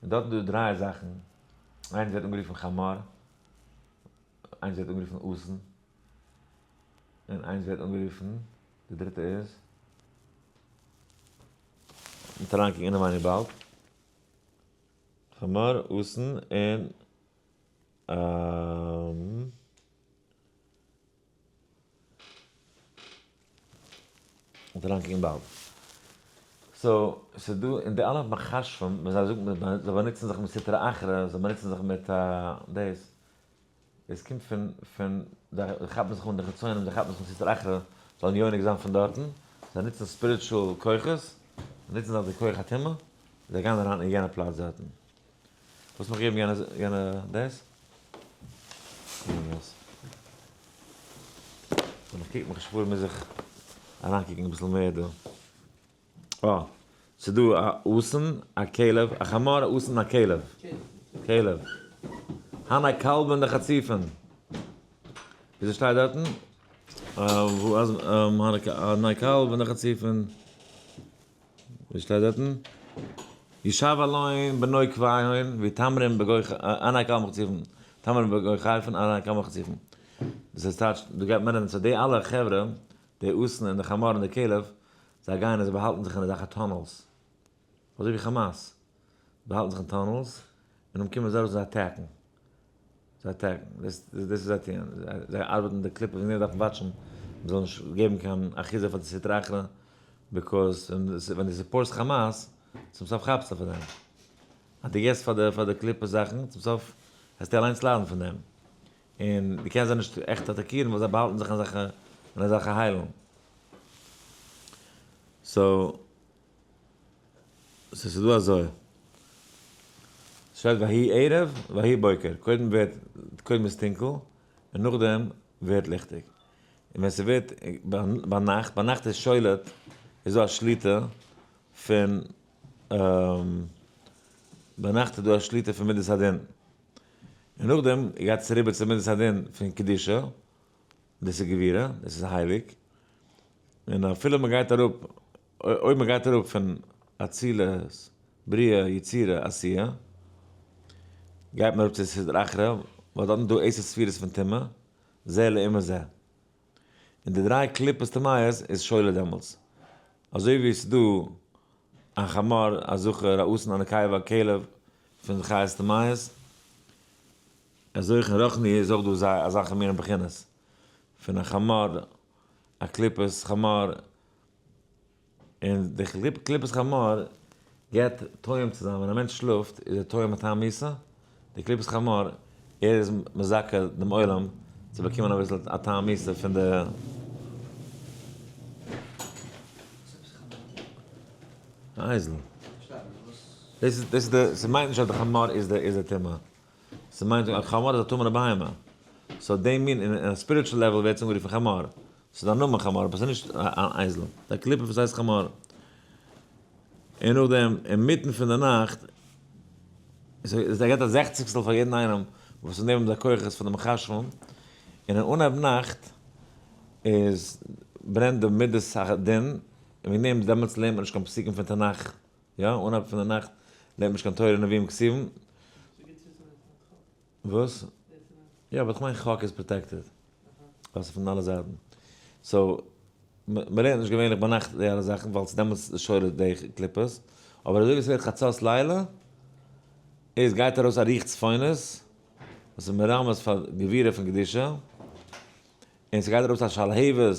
און דארט איז דא דריי זאכן, איינס ווערט אנגערופן חמור, איינס ווערט אנגערופן אתון, און איינס ווערט אנגערופן, די דריטע איז, מ'וועט אריינקוקן אינעווייניג באלד. חמור, אתון און מ'וועט אריינקוקן באלד. so, ס'איז דא אין די אלע מכשפים ווען זיי זאגן זיי באנוצן זיך מיט סטרא אחרא, זיי באנוצן זיך מיט דאס, דאס קומט פון פון זיי כאפן זיך אן די חיצונים, זיי כאפן זיך אן סטרא אחרא, זאלן יונק זיין פון דארטן, זיי נוצן spiritual כוחות, זיי נוצן זיך די כח הטומאה, זיי גייען אריין אין יענע פלאץ דארטן. וואס מיך געבן יענע יענע דאס? ווען איך קוק מיך נישט פאר מוז איך אריינקוקן אביסל מער דא. אה, ס'איז דא א אתון, א כלב, א חמור, א אתון, א כלב. כלב. הני כלבין דחציפין. וויאזוי שטייט דארטן? הני כלבין דחציפין. ווי שטייט דארטן? ישב אלון בנוי קוויון ויתמרם בגוי הני כלבין דחציפין. תמרם בגוי חיפון הני כלבין דחציפין. דאס איז טייטש, דא גייט מען רעדן צו די אלע חברה, די אתון און די חמור און די כלב, זיי גייען און זיי באהאלטן זיך אין אזעלכע tunnels, אזוי ווי כאמאס, באהאלטן זיך אין tunnels, און דאן קומען זיי ארויס און זיי attack ן, זיי attack ן, דאס דאס איז זיי טוען, זיי ארבעטן די קליפה, וועגן דעם דארף מען watch ן מען זאל נישט געבן קיין אחיזה פאר די סטרא אחרא, because ווען דו support סט כאמאס, צום סוף כאפסטו פון דעם, אז דו געבסט פאר די פאר די קליפה זאכן, צום סוף וועסטו אליינס ליידן פון דעם, און דו קענסט זיי נישט עכט אטאקירן ווייל זיי באהאלטן זיך אין אזעלכע אין אזעלכע היילן. so, ס'איז דא אזוי. ס'שטייט ויהי ערב ויהי בוקר, קודם ווערט, קודם איז טונקל, און נאכדעם ווערט ליכטיג. און ווען ס'ווערט ביינאכט, ביינאכט איז שולט, איז דא א שליטה פון, ביינאכט איז דא א שליטה פון מידת הדין. און נאכדעם גייט עס אריבער צו מידת הדין פון קדושה, דאס איז גבורה, דאס איז הייליג, און אפילו מען גייט אראפ, אויב מען גייט אראפ פון אצילות, בריאה, יצירה, עשייה, גייט מען אראפ צו סטרא אחרא, ווייל דארטן איז דא עשר ספירות פון טומאה, זה לעומת זה. און די דריי קליפות טמאות איז שולט דעמאלטס. אזוי ווי עס איז דא א חמור, א זכר, א אתון, א נקבה, א כלב, פון חיות טמאות, אזוי אויך אין רוחני איז אויך דא זיי אזעלכע מיני בחינות, פון א חמור, א קליפת חמור, און די קליפת חמור געבט טועם צו זיין, ווען א מענטש שלאפט איז ער טועם א טעם מיתה, די קליפת חמור ער איז מזכה דעם עולם צו באקומען אביסל א טעם מיתה פון די. אייזל. דאס איז דאס איז די, ס'מיינט נישט אז די חמור איז די איז די טומאה. ס'מיינט א חמור איז א טמא'נע בהמה. so די מין אין א spiritual level ווערט עס אנגערופן חמור. ס'איז א נאמען חמור אבער ס'איז נישט אן אייזל. ס'איז א קליפה וואס הייסט חמור. און נאכדעם אינמיטן פון די נאכט איז ער געבט א זעכציגסטל פאר יעדן איינעם וואס איז נעבן די כוחות פון די מכשפים. און אין אנהייב נאכט איז ברענט די מידת הדין און וועגן דעם דעמאלטס לערנט מען נישט קיין פסוקים פון תנך. יא, אנהייב פון די נאכט לערנט מען נישט קיין תורה נביאים כתובים. וואס? יא, אבער איך מיין חק איז protected. ווייל ס'איז פון אלע זייטן. so, מ'לערנט נישט געווענליך ביינאכט די אלע זאכן, ווייל ס'איז דעמאלטס שולט די קליפות. אבער אזוי ווי ס'ווערט חצות לילה, איז גייט ארויס א רוח צפונית, וואס איז מרמז פאר גבורה פון קדושה, און ס'גייט ארויס א שלהבת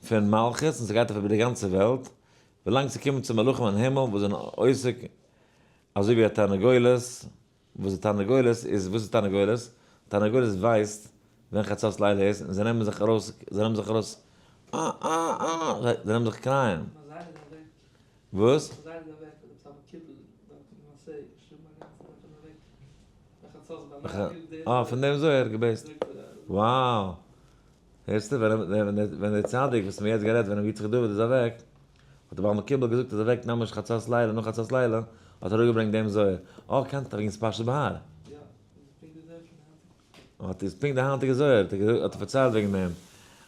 פון מלכות, און ס'גייט אויף איבער די גאנצע וועלט, ווילאנג ס'קומט צו מלאכים אין הימל וואס זענען עוסק אזוי ווי א תרנגולת, וואס די תרנגולת איז, וואס איז תרנגולת? תרנגולת ווייסט ווען חצות לילה איז און זיי נעמען זיך ארויס, זיי נעמען זיך ארויס. אה אה אה, זיי נעמען זיך קרייען. וואס? אה, פון דעם זוהר גע base ט. Wow. הערסטו, ווען דער צדיק וואס מיר יעצט גערעדט, ווען רבי יצחק דוד איז אוועק, האט דער בעל מקובל געזאגט אז ער וועקט ממש חצות לילה, נאך חצות לילה, האט ער אראפגעברענגט דעם זוהר. אה, קענסט וועגן פרשת בהר. האט איז פונקט די היינטיגע זוהר, האט ער פארציילט וועגן דעם,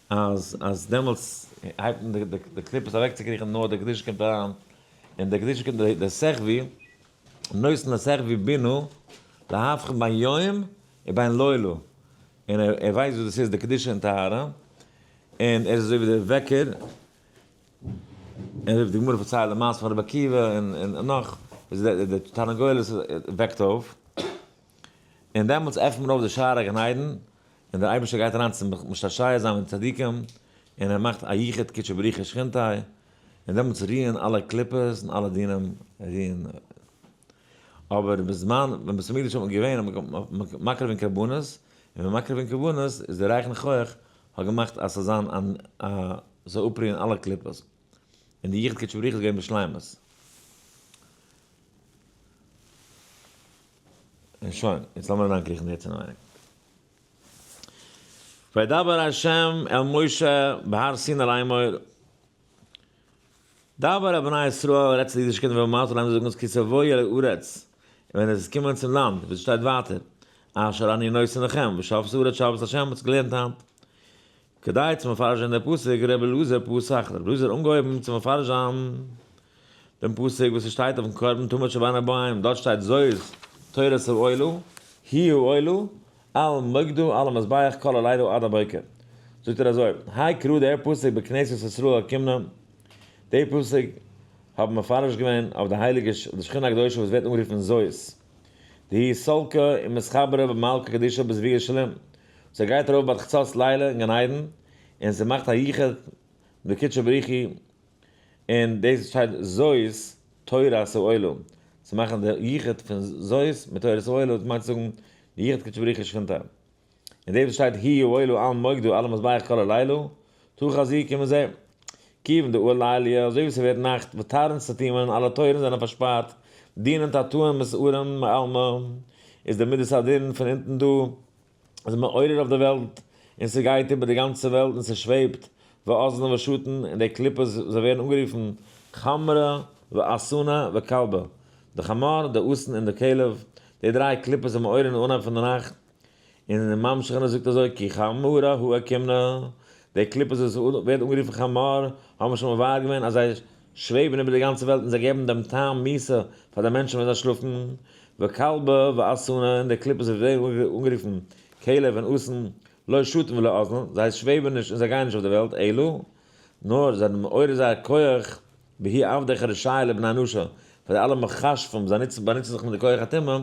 אז אז דעמאלטס הייבט מען די קליפות אוועקצוקריכן נאר די קדושה קומט אריין, און די קדושה קומט די סחבי, נותן לסחבי בינו, להבחין בין יום ובין לילה, און ער ווייסט וואס דאס איז די קדושה און טהרה, און ער איז אזוי ווי דער וועקער, און אזוי ווי די גמרא פארציילט די מעשה פון רבי עקיבא און נאך, איז די תרנגולת וועקט אויף, און דעמאלטס עפנט מען אויף די שערי גן עדן, און דער אייבערשטער גייט אריין צו משתעשע זיין מיט צדיקים, און ער מאכט א יחוד קודשא בריך הוא ושכינתיה, און דעמאלטס רוען אלע קליפות און אלע דינים רוען. אבער בזמן ווען בית המקדש האט מען געווען האט מען מקריב געווען קרבנות, און ווען מקריב געווען קרבנות איז דער ריח ניחוח האט געמאכט אז ס'זאל זיין א ס'זאל אפרוען אלע קליפות, און די יחוד קודשא בריך הוא איז געווען בשלימות. און שוין, יעצט לאמיר אריינקריכן יעצט אינעווייניג. וידבר ה' אל משה בהר סיני לאמור, דבר אל בני ישראל, רעדט צו די אידישע קינדער ואמרת להם זאג אונז כי תבואו אל הארץ, און ווען עס איז קומען צום לאנד, ווי עס שטייט ווייטער, אשר אני נותן לכם, ושבת הארץ שבת לה', האט עס געלערנט היינט. כדי צו מפרש זיין דער פסוק, רבי אלעזר פתח, רבי אלעזר אנגעהויבן צו מפרש זיין דעם פסוק וואס עס שטייט אויפן קרבן תמיד של בין הערבים, דארט שטייט זאת תורת העולה, היא העולה, על מוקדה על המזבח כל הלילה עד הבוקר. זאגט ער אזוי, האי קרא דער פסוק בכנסת ישראל אקימנא, דער פסוק האבן מפרש געווען אויף די הייליגע די שכינה הקדושה וואס ווערט אנגערופן זאת, דהיא סלקא ומתחברא במלכא קדישא בזוויגא שלים, זי גייט ארויף ביי חצות לילה אין גן עדן און זי מאכט א יחוד בקודשא בריך הוא, און דאס שטייט זאת תורת העולה, צו מאכן די יחוד פון זאת מיט תורת העולה, דאס מיינט צו זאגן די יחוד קודשא בריך הוא ושכינתיה. און דאס וואס שטייט היא העולה על מוקדה על המזבח כל הלילה, תא חזי קום און זע. כיוון דאהא ליליא, אזוי ווי ס'ווערט נאכט, ותרן סתימין, אלע טויערן זענען פארשפארט, דינין תתאין מסערין מעלמא, איז די מידת הדין פון אונטן דא, איז מעורר אויף די וועלט, און ס'גייט איבער די גאנצע וועלט און ס'שוועבט, ואזלן ושטן, און די קליפות זיי ווערן אנגערופן חמרא ואסנא וכלבא, די חמור, די אסן און די כלב, די דריי קליפות זענען מעורר אין אנהייב פון די נאכט, און אין ממשיך און ער זאגט אזוי כי חמרא הוא אקימנא, די קליפות וואס ווערט אנגערופן חמור האבן שוין מבאר געווען אז זיי שוועבן איבער די גאנצע וועלט און זיי געבן דעם טעם מיתה פאר די מענטשן ווען זיי שלאפן, וכלבא ואסנא, און די קליפות וואס ווערן אנגערופן כלב און אסן, לא שטין ולא אזלן, זיי שוועבן נישט און זיי גייען נישט אויף די וועלט, אלא נאר זיי זענען מעורר זייער כח בההוא עבדי חרשי לבני נשא, פאר די אלע מכשפים, זיי נוצן באנוצן זיך מיט די כח הטומאה,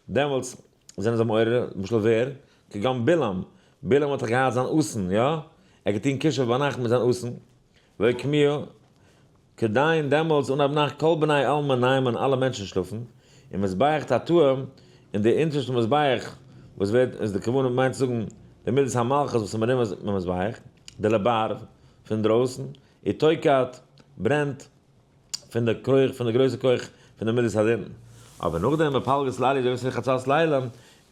דעמאלטס זענען זיי מעורר, למשל ווער? כגון בלעם, בלעם האט דאך געהאט זיין אסן, יא? ער האט געטון כישוף ביינאכט מיט זיין אסן, ואוקמוה, כדין דעמאלטס אנהייב נאכט כל בני עלמא נימין אלע מענטשן שלאפן, און מזבח תתאה, און די אונטערשטע מזבח וואס ווערט איז די כוונה מיינט צו זאגן די מידת המלכות וואס איז מרומז במזבח, די לבר פון דרויסן, ותוקעת, ברענט, פון די כח פון די גרויסע כח פון די מידת הדין. אבער נאכדעם בפלגות לילה אזוי ווי ס'איז חצות לילה,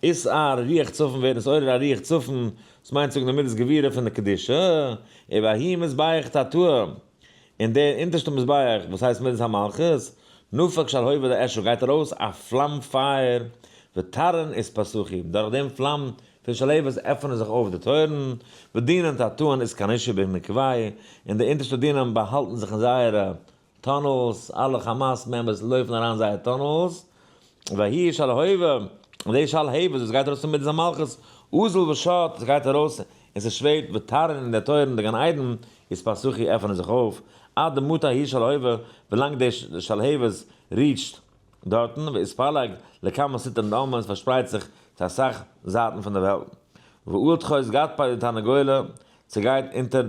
איז א רוח צפון ווערט נתעורר א רוח צפון, דאס מיינט זאגן די מידת גבורה פון די קדושה, ובההוא מזבח תתאה, און דער אונטערשטע מזבח וואס הייסט מידת המלכות, נפק שלהבת דאשו גייט ארויס א פלאם פייער, ותרן אתפתחו, דורך דעם פלאם פון שלהבת עפענען זיך אויף די טויערן, ודינין תתאין אתכנישו בנקבייהו, און די אונטערשטע דינים באהאלטן זיך אין זייערע tunnels, אלע כאמאס members לויפן אריין אין זייער tunnels, וההיא שלהבת, און די שלהבת וואס גייט ארויס פון מידת המלכות, אזיל ושט, עס גייט ארויס און ס'שוועבט, ותרעין אין די טויערן דגן עדן, אתפתחו עפענען זיך אויף, עד דמטא ההיא שלהבת, ווילאנג די שלהבת reach ט דארטן, ואתפלג לכמה סטרין דעלמא און ס'פארשפרייט זיך צו אסאך זייטן פון די וועלט. ואאיל תחות גדפיה דתרנגולא, ס'גייט אונטער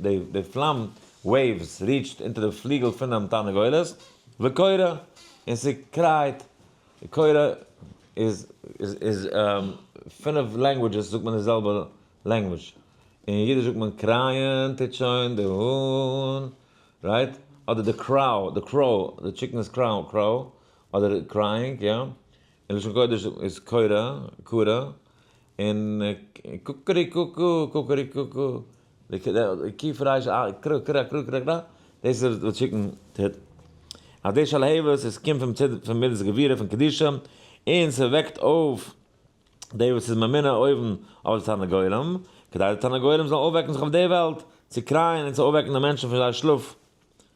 די די פלאם waves reach ט אונטער די פליגל פונעם תרנגולת, וקורא, און ס'קרייט, קורא איז איז פינף languages זאגט מען די זעלבע language. אין אידיש זאגט מען קרייען טוט שוין די האן, right? אדער די crow, די crow, די chicken איז crow, crow, אדער crying, יא? אין לשון קודש איז קורא, קורא, און קוקעריקוקו, קוקעריקוקו, די קיף רייש, קרא קרא קרא קרא קרא, דאס איז וואס chicken טוט. אז די שלהבת איז קומט פון צד פון מידת גבורה פון קדושה, און ס'וועקט אויף די וואס איז ממונה אויבן אויף די תרנגולים, כדי די תרנגולים זאלן אויפוועקן זיך אויף די וועלט, צו קרייען און צו אויפוועקן די מענטשן פון זייער שלאף.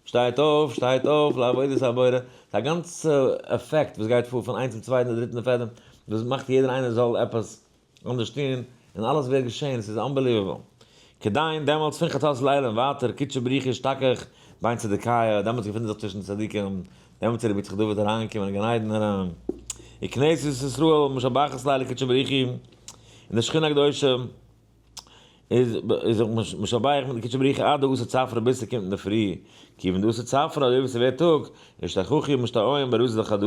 שטייט אויף, שטייט אויף, לעבודת הבורא. ס'איז א גאנצע עפעקט וואס גייט פאר פון איינס צום צווייטן, די דריטן, די פערטן, וואס מאכט יעדער איינער זאל עפעס אנדערש טון, און אלעס ווערט געשען, ס'איז unbelievable. כדין דעמאלטס פון חצות לילה און ווייטער, קודשא בריך הוא אשתכח בין צדיקיא, דעמאלטס געפינט ער זיך צווישן די צדיקים, דעמאלטס איז רבי יצחק דוד אריינגעקומען אין גן עדן אריין. וכנסת ישראל משבחת ליה לקודשא בריך הוא, און די שכינה הקדושה איז זיך משבח מיט קודשא בריך הוא עד דאתא צפרא ביז ס'קומט אינדערפרי, כיוון דאתא צפרא אזוי ווי ס'ווערט טאג, אשתכחו משתאים ברזא דחדא,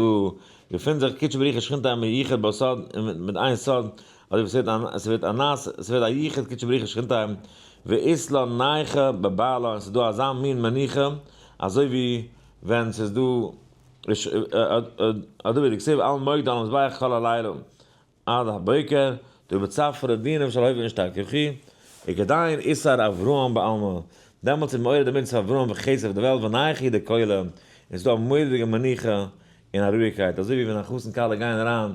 געפינט זיך קודשא בריך הוא שכינתיה מיוחד בסוד מיט איין סוד, אזוי ווי ס'ווערט א נס, ס'ווערט א יחוד קודשא בריך הוא שכינתיה, ואית לה נייחא בבעלה, און ס'איז דא אזא מין מנוחה, אזוי ווי ווען ס'איז דא אזוי ווי די כתיב על מוקדה על המזבח כל הלילה עד הבוקר, דא בצפרא דינא ושל הוי' ונשתכחי, וכדין איסר אברהם בעלמא, דעמאלטס איז מעורר די מצוה אברהם וחסד אויף די וועלט ונייחי דכולא, און ס'איז דא א מורא'דיגע מנוחה און א רואיגקייט, אזוי ווי ווען א חתן כלה גייען אריין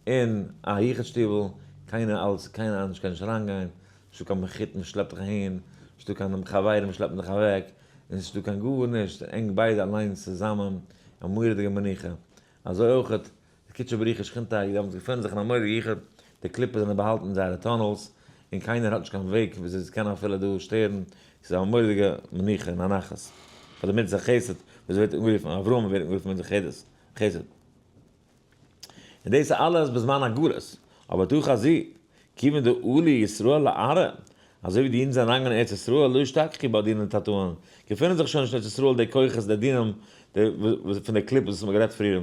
אין א יחוד שטיבל, קיינער אלס קיינער אנדערש קען נישט אריינגיין, נישטא קיין מחותן שלעפט דיך אהין, נישטא קיין חברים שלעפן דיך אוועק, און ס'נישטא קיין גארנישט, ענק ביידע אליינס צוזאמען, א מורא'דיגע מנוחה. אזוי אויך די קודשא בריך הוא שכינתיה די האבן זיך געפונען זיך אין א מורא'דיגע יחוד, די קליפות זענען באהאלטן אין זייערע tunnels, און קיינער האט נישט קיין וועג וויאזוי זיי קענען אפילו דא שטערן, ס'איז א מורא'דיגע מנוחה און א נחת פאר די מידת החסד וואס ווערט אנגערופן אברהם ווערט אנגערופן מידת החסד. און דאס איז אלעס בזמן הגלות, אבער תא חזי, כיוון דעלו ישראל לארעא, אזוי ווי די אידן זענען אריינגעגאנגען אין ארץ ישראל, לא אשתכחו בה דינין תתאין, געפינען זיך שוין נישט אין ארץ ישראל די כוחות, די דינים, די פון די קליפות וואס מ'האט גערעדט פריער.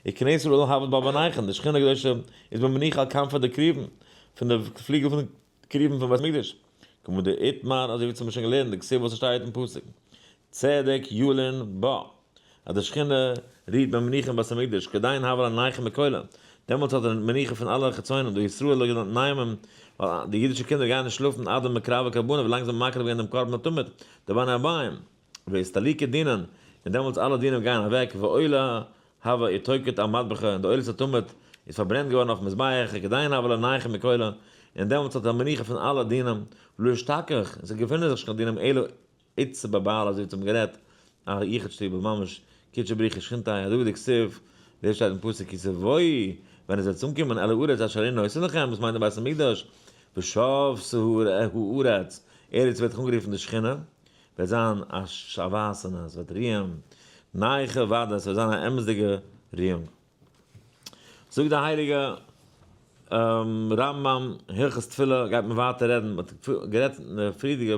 וכנסת ישראל הוות בה בנייכן, די שכינה הקדושה איז במנוחה על כנפי דכרובים, פון די פליגל פון די כרובים פון בית המקדש, כמו דאיתמר, אזוי ווי אונז האבן שוין געלערנט די כתיב וואס עס שטייט אין פסוק, צדק ילין בה, אז די שכינה רוהט במנוחה אין בית המקדש, כדין הוה לה נייחא מכולא, דעמאלטס האט ער מנוחה פון אלע חיצונים, דהא ישראל לא ניימין, ווייל די אידישע קינדער גייען נישט שלאפן עד דמקרבי קרבנא ווילאנג זיי האבן מקריב געווען דעם קרבן התמיד, דבין הערביים, ואסתליקו דינין, און דעמאלטס אלע דינים גייען אוועק, ועולה הוה אתוקד על מדבחא, און די עולת התמיד איז פארברענט געווארן אויפן מזבח, כדין הוה לה נייחא מכולא, און דעמאלטס האט ער מנוחה פון אלע דינים, ולא אשתכח, און ס'געפינען זיך נישט קיין דינים אלא איצא בבעל אזוי ווי אונז האבן גערעדט א יחוד שטיבל ממש קודשא בריך הוא שכינתיה הדא דכתיב דאס שטייט אין פסוק כי תבואו ווען עס וועט אנקומען אל הארץ אשר אני נותן לכם וואס מיינט די בית המקדש ושבת הארץ ארץ ווערט אויך אנגערופן די שכינה וועט זיין א ווייסענע עס וועט רוען נייחא ודאי עס וועט זיין א אמת'דיגע רואונג. זאגט די הייליגע רמב ם הלכות תפילה גייט מען ווייטער רעדן, מען האט גערעדט אין די פריערדיגע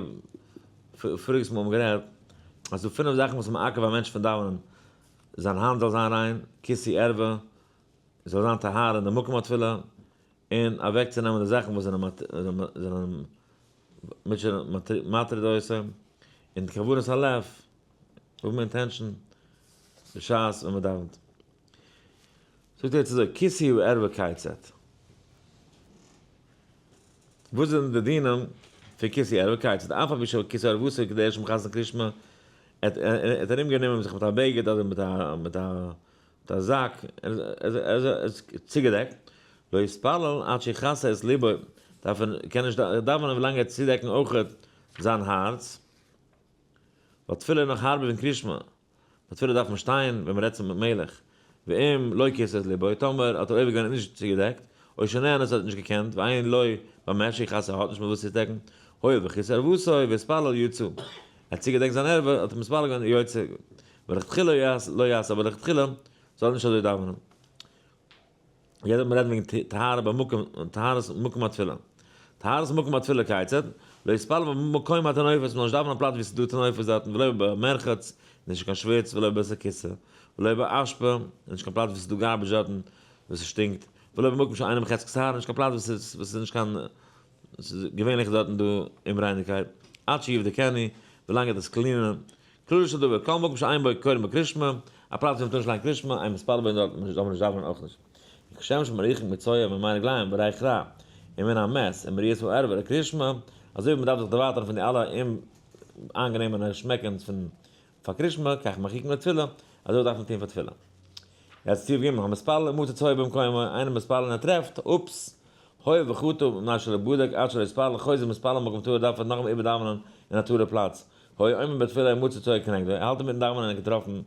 פאריגס מאל האט מען גערעדט אז ס'דא פינף זאכן וואס מעכב א מענטש פון דאווענען, זיין האנט זאל זיין ריין, כיסוי ערווה, זאל זיין טהרה אין די מקום התפילה, און אוועק צו נעמען די זאכן וואס זענען מטריד אותו, און כוונת הלב, האבן intention בשעת ווען מען דאווענט. זאגט ער יעצט אזוי, כיסוי הערווה כיצד? וואס זענען די דינים פון כיסוי ערווה כיצד? אף על פי שכיסה ערוותו כדי שמחתן קריאת שמע, ער האט ארום גענומען זיך מיט א בגד אדער מיט א מיט א מיט א זאק, ער איז צוגעדעקט, לא יתפלל עד שיכסה את לבו, דארף ער קען נישט דאווענען ווילאנג ער האט צודעקן אויכעט זיין הארץ, ווייל תפילה איז נאך הארבער פון קריאת שמע, ביי תפילה דארף מען שטיין ווען מען רעדט צום מלך, ואם לא כיסה את לבו, טאמער האט ער עובר געווען און נישט צוגעדעקט, או שנאנס האט נישט געקענט, ואין לו במה שיכסה ער האט נישט מיט וואס צו דעקן, הואיל וכיסה ערוותו והתפלל יצא, ער האט צוגעדעקט זיין ערווה האט ער מתפלל געווען יוצא, ולכתחילה לא יעשה, אבער לכתחילה זאל ער נישט אזוי דאווענען. יעצט וועט מען רעדן וועגן טהרה במקום, טהרת מקום התפילה. טהרת מקום התפילה כיצד? לא יתפלל במקום הטינופת, מ'זאל נישט דאווענען א פלאץ וואו ס'איז דא טינופת דארטן, ולא במרחץ, נישט קיין שוויץ, ולא בבית הכסא, ולא באשפה, נישט קיין פלאץ וואו ס'איז דא garbage דארטן, וואס ס'שטינקט, ולא במקום שאינו בחזקת טהרה, נישט קיין פלאץ וואס ס'איז נישט קיין. ס'איז געווענליך דארטן דא אומרייניקייט, עד שיבדקני, ווילאנג ער וועט עס clean ען. כללו של דבר, כל מקום שאין בו קורין בו קרישמע, א פלאץ ווי מ'טאר נישט ליינען קרישמע, אין מתפלל בו דארט זאל מען נישט דאווענען אויך נישט. כשם שמריחין מצואה ממעי רגליים וריח רע, ומן המת, ומראיית הערווה לקרישמע, אזוי ווי מ'דארף זיך דערווייטערן פון די אלע אומאיינגענעמענע שמעקענס פון פאר קרישמע, כך מרחיקין לתפילה, אזוי דארף מען טון פאר תפילה. יעצט סעיף ג', המתפלל ומצא צואה במקומו, איינער מתפלל און ער טרעפט, אופס, הואיל וחטא, מפני שלא בדק עד שלא יתפלל, חוזר מתפלל במקום טהור דארף ער נאכאמאל איבערדאווענען אין א טהור'ע פלאץ, היה עומד בתפילה ומצא צואה כנגדו, ער האלט אינמיטן דאווענען און געטראפן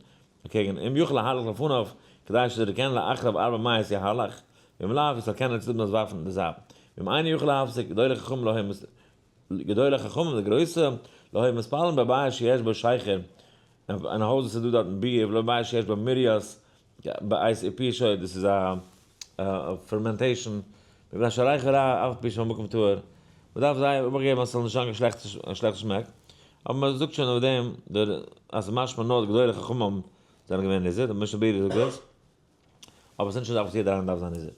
אקעגן, אם יוכל להלך לפניו, כדי שיזרקנו לאחריו ארבע מאות יהלך, ואם לאו, יסלקנו לצדדים דאס ווארפן אין די זייט, ואם אינו יכול להפסיק, גדולי חכמים לא היו גדולי חכמים די גרויסע, לא היו מתפללים בבית שיש בו שכר, אין א הויז וואס איז דא דארטן ביר, ולא בבית שיש בו מורייס, בעת עיפושו, דאס איז א fermentation, מפני שהריח רע אף על פי שהמקום טהור, מען דארף זייער אבאכט געבן אז ס'זאל נישט זיין קיין שלעכטע שמעק, אבער מען זאגט שוין אויף דעם אז ס'איז משמע נאר די גדולי חכמים זענען געווען נזהר, די משנה ברורה זאגט דאס, אבער ס'איז נישט א זאך וואס יעדער איינער דארף זיין נזהר.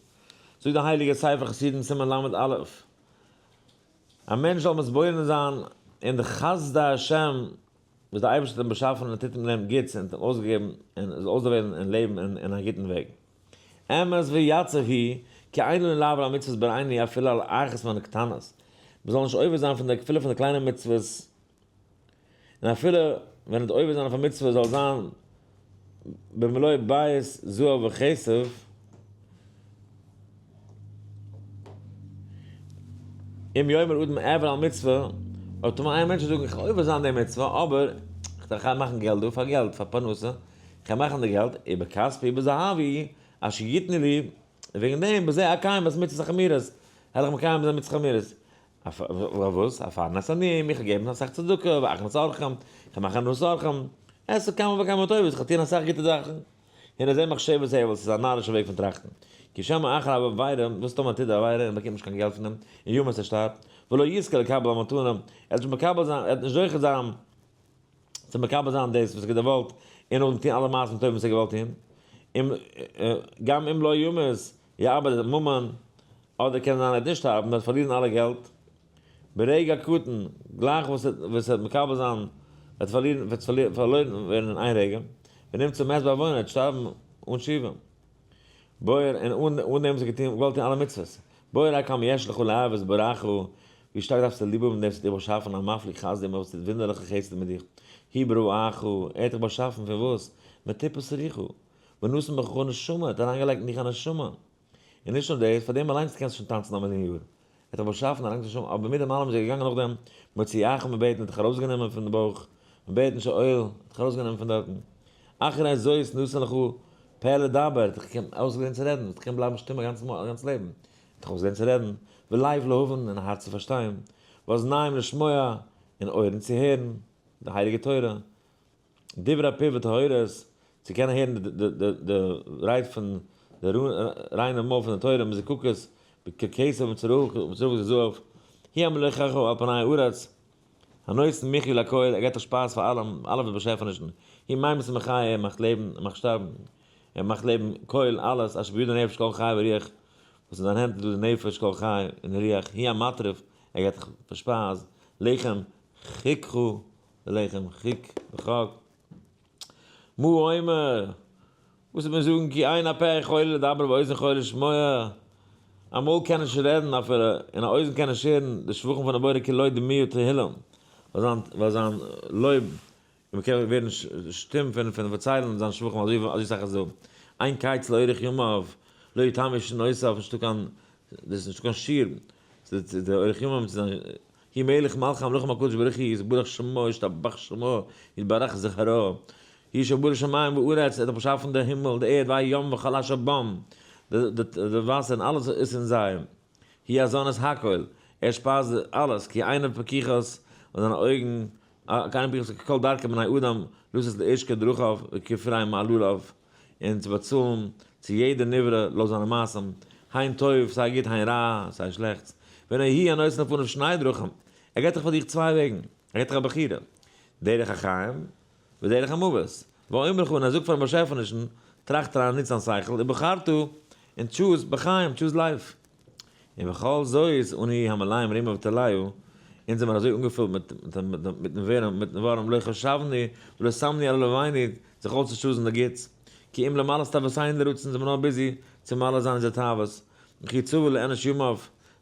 זאגט די הייליגע ספר חסידים סימן ל"א, א מענטש זאל מתבונן זיין אין די חסדי השם וואס דער אייבערשטער האט אים באשאפן און טוט מיט אים גוטס און האט אים אויסגעגעבן און זאל אויסדערוועלן און לעבן אין א גוטן וועג. אמת ויציב הוא, כי אין לנו לעבור על מצוות בוראנו אפילו על אחת מן הקטנות, מען זאל נישט עובר זיין פון די אפילו פון די קליינע מצוות, און אפילו ווען ער וועט עובר זיין אויף א מצוה זאל זיין במלוא בית זהב וכסף, אם יאמר אדם אעבור על מצוה, אויב טאמער איין מענטש וועט זאגן איך וועל עובר זיין די מצוה, אבער איך דארף מאכן געלט דא פאר געלט, פאר פרנסה, איך וועל מאכן די געלט, ובכספי ובזהבי, אשר יתנו לי, וועגן דעם בזה אקיים את מצוות החמורות, וועל איך מקיים זיין מצוות חמורות. פארוואס? אפרנס עניים, איך וועל געבן אסאך צדקה, ואכניס אורחים, איך וועל מאכן הכנסת אורחים, אעשה כמה וכמה טובות, איך וועל טון אסאך גוטע זאכן. הנה זה מחשבת הבל, ס'איז א נארישע וועג פון טראכטן. כי שמא אחר עבירה, וואס טאמער טוט די עבירה און באקומט נישט קיין געלט פון דעם, און ימות ער שטארבט, ולא יזכה לקבל המתנה, ער וועט נישט מקבל זיין, ער וועט נישט זוכה זיין צו מקבל זיין דאס וואס ער האט געוואלט, און נאכדעם טון אלע מעשים טובים וואס ער האט געוואלט טון, און גם אם לא ימות, יאבד את הממון, אדער קען זיין ער וועט נישט שטארבן, ער וועט פארלירן אלע געלט. ברגע קטן, גלייך וואס ער וועט מקבל זיין, וועט פארלירן, וועט פארלוירן ווערן אין איין רגע, ונמצא מת בעוונו, ער וועט שטארבן אן תשובה. בוער, און אן דעם וואס ער האט געטון, געוואלט טון אלע מצוות. בוער רק כמה יש לך לאהוב את בוראך, ווי שטארק דארפסטו ליב האבן דעם וואס האט דיך באשאפן, המפליא חסדים, וואס טוט וואונדערליכע חסד מיט דיך, הוא בראך, ער האט דיך באשאפן פון וואס? מטיפה סרוחה, ונתן בך נשמה, ער האט אריינגעלייגט אין דיך א נשמה. און נישט נאר דאס, פאר דעם אליינס קענסטו שוין טאנצן א מיליאן יאר. ער האט דיך באשאפן א נשמה, אבער מיט דעם אלעם איז ער געגאנגען נאכדעם, מוציאך מבטן, האט דיך ארויסגענומען פון די בויך, מבטן שאול, האט דיך ארויסגענומען פון דארטן. אחרי זאת נתן לך פה לדבר, האט דיך אויסגעלערנט צו רעדן, האסט געקענט בלייבן שטום א גאנץ לעבן, האט דיך אויסגעלערנט צו רעדן, ולב להבין, און א הארץ צו פארשטיין, ואזניים לשמוע, און אויערן צו הערן, די הייליגע תורה. דברי פיו הטהורות, צו קענען הערן די רייד פון די ריינע מויל פון די תורה, מזוקקות ככסף ומצרפות כזהב, הוא המוליכך על פני הארץ, הנותן מחיה לכל, ער געבט א שפייז פאר אלעם, אלע באשעפענישן, הוא ממית ומחיה, ער מאכט לעבן, ער מאכט שטארבן, ער מאכט לעבן, כל, אלעס, אשר בידו נפש כל חי ורוח, וואס אין זיין הענט איז דא די נפש כל חי און רוח, הוא המטריף, ער געבט שפייז, לחם חכך לחם חיק וחק. מה אומר? וואס וועט מען זאגן כי אין הפה יכולה לדבר ואוזן יכולה לשמוע? א מויל קען נישט רעדן אפילו, און א אוזן קען נישט הערן די שבחים פון די בורא כי לא דמיה תהילים, ווייל זיין לויב, און מען קען ווערן שטום פון פארציילן זיין שבחים אזוי סאך איז דא. אין קץ לאורך ימיו, לא יתמו שנותיו, נישטא קיין, דאס איז נישטא קיין שיעור צו די אורך ימים צו זיין הוא מלך מלכי המלכים הקדוש ברוך הוא יתברך שמו ישתבח שמו יתברך זכרו הוא שברא שמים וארץ ער האט באשאפן די הימל די ערד והים וכל אשר בם די וואסער און אלעס וואס איז אין זיי הוא הזן את הכל ער שפייזט אלעס כי עיניו פקוחות און זיינע אויגן כי עיניו פקוחות ככל דרכי בני אדם לתת לאיש כדרכיו וכפרי מעלליו און צו באצאלן צו יעדער נברא לויט זיינע מעשים, הן טוב, סיי גוט, הן רע, סיי שלעכטס. והנה הוא הנותן לפניו שני דרכים, ער געבט דאך פאר דיך צוויי וועגן, ער געבט דיך א בחירה, דרך החיים ודרך המוות. ואומר לך, און ער זאגט פארן באשעפענישן, טראכט אריין, נוץ דיין שכל, ובחרת, און choose בחיים, choose life. און וכל זאת אני המלאים רימה ותליו, אונז זעמיר אזוי אנגעפילט מיט מיטן ווערעם, מיטן ווארעם, לא חשבנו ולא שמנו על לבבנו זיך אויסצושטראזן די גוטס, כי אם למלאות תאוותינו לרצון זעמיר נאר busy צו מלא זיין אונזער תאוות, וכי צוה לאנוש ימיו,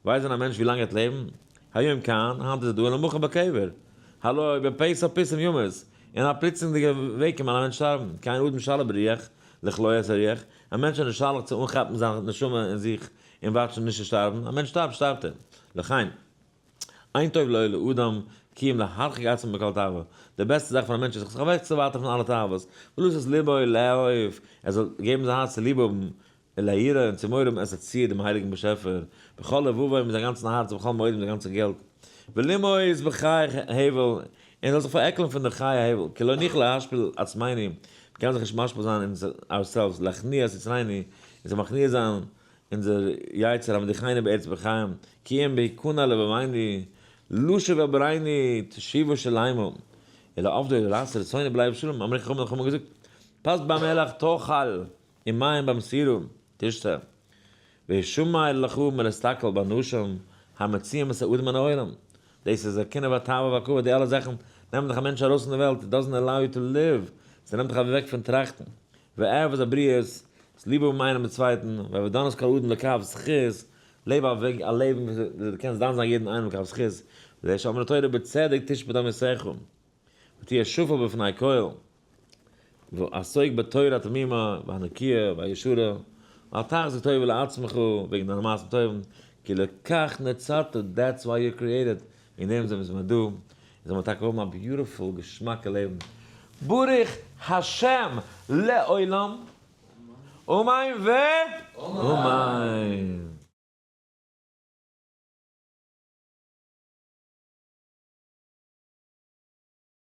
ווייסט דען א מענטש ווי לאנג ער וועט לעבן? היום כאן, היינט איז ער דא ולמחר בקבר. הלא בפתע פתאום ימות, אין א פלוצלינגדיגע וועג קען מען א מענטש שטארבן, כי אין אדם שליט ברוח, לכלות את הרוח, א מענטש איז נישט שליט צו אנכאפן זיין נשמה אין זיך און וואטשן נישט צו שטארבן, א מענטש שטארבט שטארבט ער. לכן, אין טוב לו לאדם כי אם להרחיק עצמו מכל תאווה, די בעסטע זאך פאר א מענטש איז זיך אוועקצואווייטערן פון אלע תאוות, ולתת לבו לאהוב, ער זאל געבן זיין הארץ צו ליב האבן, וליראה און צו מורא האבן את הצור דעם הייליגן באשעפער, בכל לבבו מיט זיין גאנצן הארץ ובכל מאודו מיט זיין גאנצע געלט, ולמאוס בחיי הבל און זאל זיך פארעקלען פון די חיי הבל, כי לא נוכל להשפיל עצמינו, מיר קענען זיך נישט משפיל זיין אונז ourselves, להכניע את יצרינו, און זיך מכניע זיין אונזער יצר המדיחנו בארץ בחיים, כי אם בהכנע לבבינו, לשוב אל בוראנו תשובה שלימה, ולעבדו ולעשות רצונו בלב שלם, אמרו חכמים חכמים האבן געזאגט, פת במלח תאכל. און מים במסירה תשתה, והשמר לך מלהסתכל באנשים המוציאים את האדם מן העולם, דאס איז א קנאה והתאווה והכבוד, די אלע זאכן נעמען דיך א מענטש ארויס פון די וועלט, it doesn't allow you to live, ס'נעמט דיך אוועק פון טראכטן, ואהבת הבריות, ליב האבן איינעם דעם צווייטן, והוי דן את כל אדם לכף זכות, לעב א וועג א לעבן וואס דו קענסט דן זיין יעדן איינעם לכף זכות, וזה שאמרה תורה בצדק תשפט עמיתך. ותהיה שפל בפני כל, ועסוק בתורה התמימה והנקיה והישרה, ואל תחזיק טובה לעצמך וועגן דיינע מעשים טובים, כי לכך נוצרת, that's why you're created, וועגן דעם זענען מיר דא, און זאל מען טאקע האבן א beautiful געשמאקע לעבן, ברוך השם לעולם, אמן ואמן.